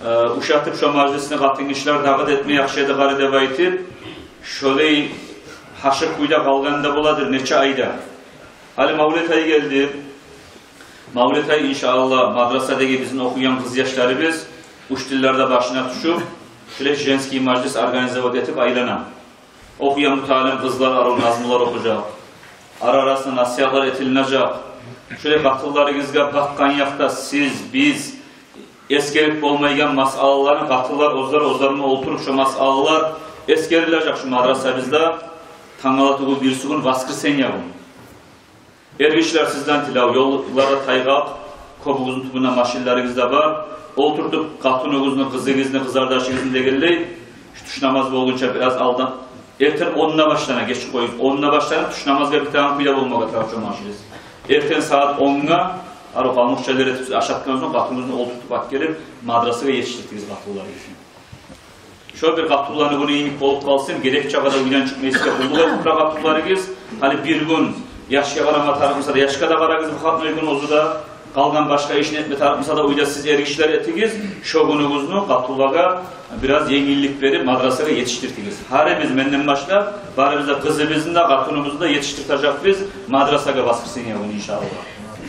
э, ушатып, шо мажлисни къатынгишилер дагъы да этме яхшы эди гьали деп айтып, шолай гьашыкъ кюйде къалгъан да боладыр нече айда. Гьали мавлет ай гелди. Мавлет ай, иншааллагь, мадрасадагъы бизин охуйгъан къызъяшларыбыз уьч тиллени де башына тюшюп, шулай женский мажлис организовать этип айлана. Охуйгъан муталим къызлар арив назмулар охужакъ. Ара-арасында насигьатлар этилинежек. Шулай къатынларыгъызгъа бакъгъан якъда сиз, биз эсгерип болмайгъан масъалаланы къатынлар оьзлер, оьзлер булан олтуруп, шо масъалалар эсгерилежек шо мадрасабызда. Тангала тюгюл, бирси гюн, воскресенье гюн. Эргишилер, сизден тилев, ёллар да тайгъакъ, кёбюгюзню тюбюнде машинлеригиз де бар. Олтуртуп къатыныгъызны, къызыгъызны, къызардашыгъызны дегенлей, шу тюш намаз болгъунча бираз алдан, эртен онда башлана, геч къоюгъуз, онда башлана, тюш намазгъа битеген кюйде болмагъа тарыкъ шо мажлис. Эртен сагьат онгъа, арив къамукъчалар этип, сиз ашатгъан сонг, къатыныгъызны олтуртуп алып гелип, мадрасагъа етишдиртигиз къатынларыгъызны. Шо бир къатынланы гюню йимик болуп къалсын, герек чакъда уьйден чыкъмайсыз, къуллукъ этип тура къатынларыгъыз. Гьали бир гюн яшгъа къарама тарыкъ буса да, яшгъа да къарагъыз бу къатынгишини гюн оьзю де, къалгъан башгъа ишни этме тарыкъ буса да, уьйде сиз эргишилер этигиз. Шо гюнюгюзню къатынлагъа бираз енгиллик берип, мадрасагъа етишдиртигиз. Гьарибиз, менден башлап, барыбыз да къызыбызны да, къатыныбызны да етишдиртежекбиз мадрасагъа воскресенье гюн, иншааллагь.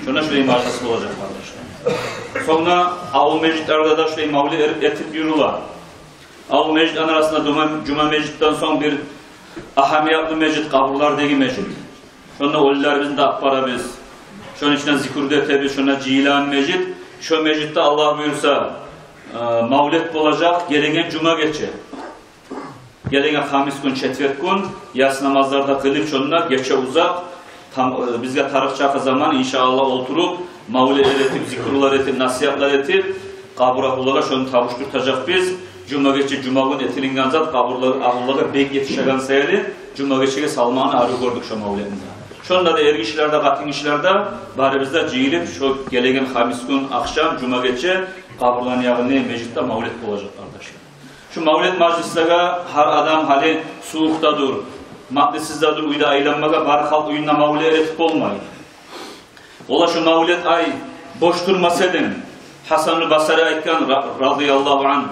Шонда шулай мажлис болажакъ, къардашлар. Сонг да авул межитлерде де шулай мавлет эр-, этип юрюле. Авул межитлени арасында жума, жума межитден сонг бир агьамиятлы межит, къабурлардагъы межит. Шонда оьлюлерибизни де алып барабыз. Шону ичине зикру да этебиз, шонда жыйылагъан межит. Шо межитде, Аллагь буюрса, э, мавлет болажакъ гелеген жума гече. Гелеген хамис гюн, четверг гюн, ясы намазлар да къылып, шонда гече узакъ, там, э, бизге тарыкъ чакъы заман, иншааллагь, олтуруп, мавлетлер этип, зикрулар этип, насигьатлар этип, къабур агьлулагъа шону табушдуртажакъбыз. Жума гече, жума гюн этилинген зат къабур агьлулагъа бек етишеген саялы, жума гечеге салмагъын арив гёрдюк шо мавлетни де. Шонда да эргишилер де, къатынгишилер де, барыбыз да жыйылып, шо гелеген хамис гюн ахшам, жума гече къабурланы ягъында межитде мавлет болажакъ, къардашлар. Шу мавлет мажлислеге гьар адам гьали сувукъда дюр, матлисиз де дюр, уьйде айланмагъа, бар халкъ уьюнде мавлет этип болмай. Ола шу мавлет ай бош турмас эдим. Гьасанул Басари айтгъан, ра-, радияллагьу ангь: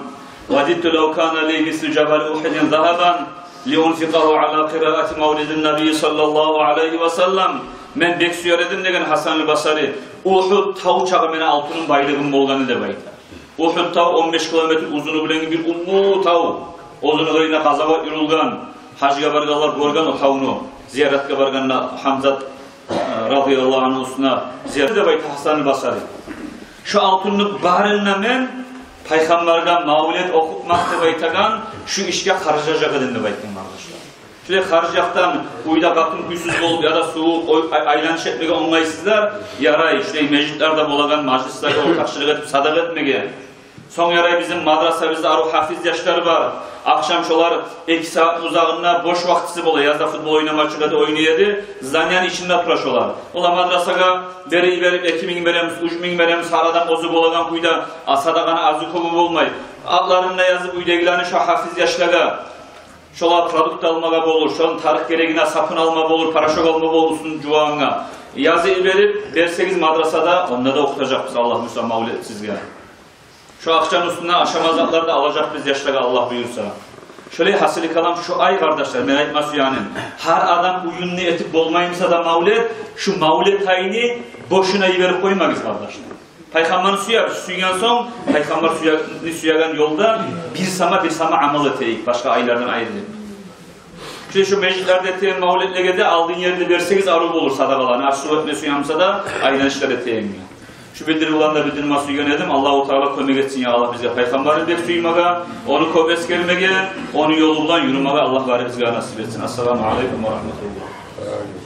«Вадидту лав кана ли мислу жабали Ухудин загьабан ли унфикъагьу ала къираати мавлидин набий саллаллагьу алайгьи ва саллам». Мен бек сюер эдим, деген Гьасанул Басари, Ухуд тав чакъы мени алтыным, байлыгъым болгъанны, деп айта. Ухуд тав он беш километр узуну булангъы бир уллу тав. Оьзюню къырыйына къазават юрюлген, гьажгъа баргъанлар гёрген о тавну, зияратгъа баргъанда Гьамзат, э, радияллагьу ангьну уьстюне зиярат, деп айта Гьасанул Басари. Шу алтынны барын да мен Пайхаммаргъа мавлет охутмакъ деп айтагъан шу ишге харжлажакъ эдим, деп айтгъан, къардашлар. Шулай харжлажакъдан, уьйде къатын кюйсюз болуп яда сувукъ, ой-, ай-, айланыш этмеге онгайсызлар, ярай шулай межитлерде болагъан мажлислеге ортакъчылыкъ этип, садагъа этмеге. Сонг ярай бизин мадрасабызда арив гьафиз яшлар бар. Ахшам шолар эки сагьат узагъында бош вакътиси бола, язда футбол ойнама чыгъа эди, ойнай эди, зданияны ичинде тура шолар. Олар мадрасагъа бере йиберип, эки минг беребиз, уьч минг беребиз, гьар адам оьзю болагъан кюйде, а садагъаны азы-кёбю болмай. Атларын да язып, уьйдегилени шо гьафиз яшлагъа Шолар продукт алмагъа болур, шону тарыкъ-герегине сапун алма болур, порошок алма болур, уьстюн жувагъангъа. Язып йиберип берсегиз мадрасада, онда да охутажакъбыз, Аллагь буюрса, мавлет сизге. Шо акъчаны уьстюне ашама затлар да алажакъбыз яшлагъа, Аллагь буюрса. Шолай, гьасили калам, шу ай, къардашлар, мен айтма сюегеним, гьар адам уьюнде этип болмай буса да мавлет, шу мавлет айны бошуна йиберип къоймагъыз, къардашлар. Пайхаммарны сюебиз, сюйген сонг, Пайхаммар сюе-, сюеген ёлда бир сама, бир сама амал этейик, башгъа айлардан айрылып. Чюнки шу межитлерде этеген мавлетлеге де алдын ерде берсегиз арив болур садагъаланы, ач-сув этме сюе буса да, айланышда этегенге. Шу билдирив булан да билдирме сюйген эдим. Аллагьу Таала кёмек этсин, я Аллагь, бизге Пайхаммарны бек сюймеге, ону кёп эсгермеге, ону ёлу булан юрюмеге Аллагь барыбызгъа насип этсин. Ассаламу алейкум ва рагьматуллагь.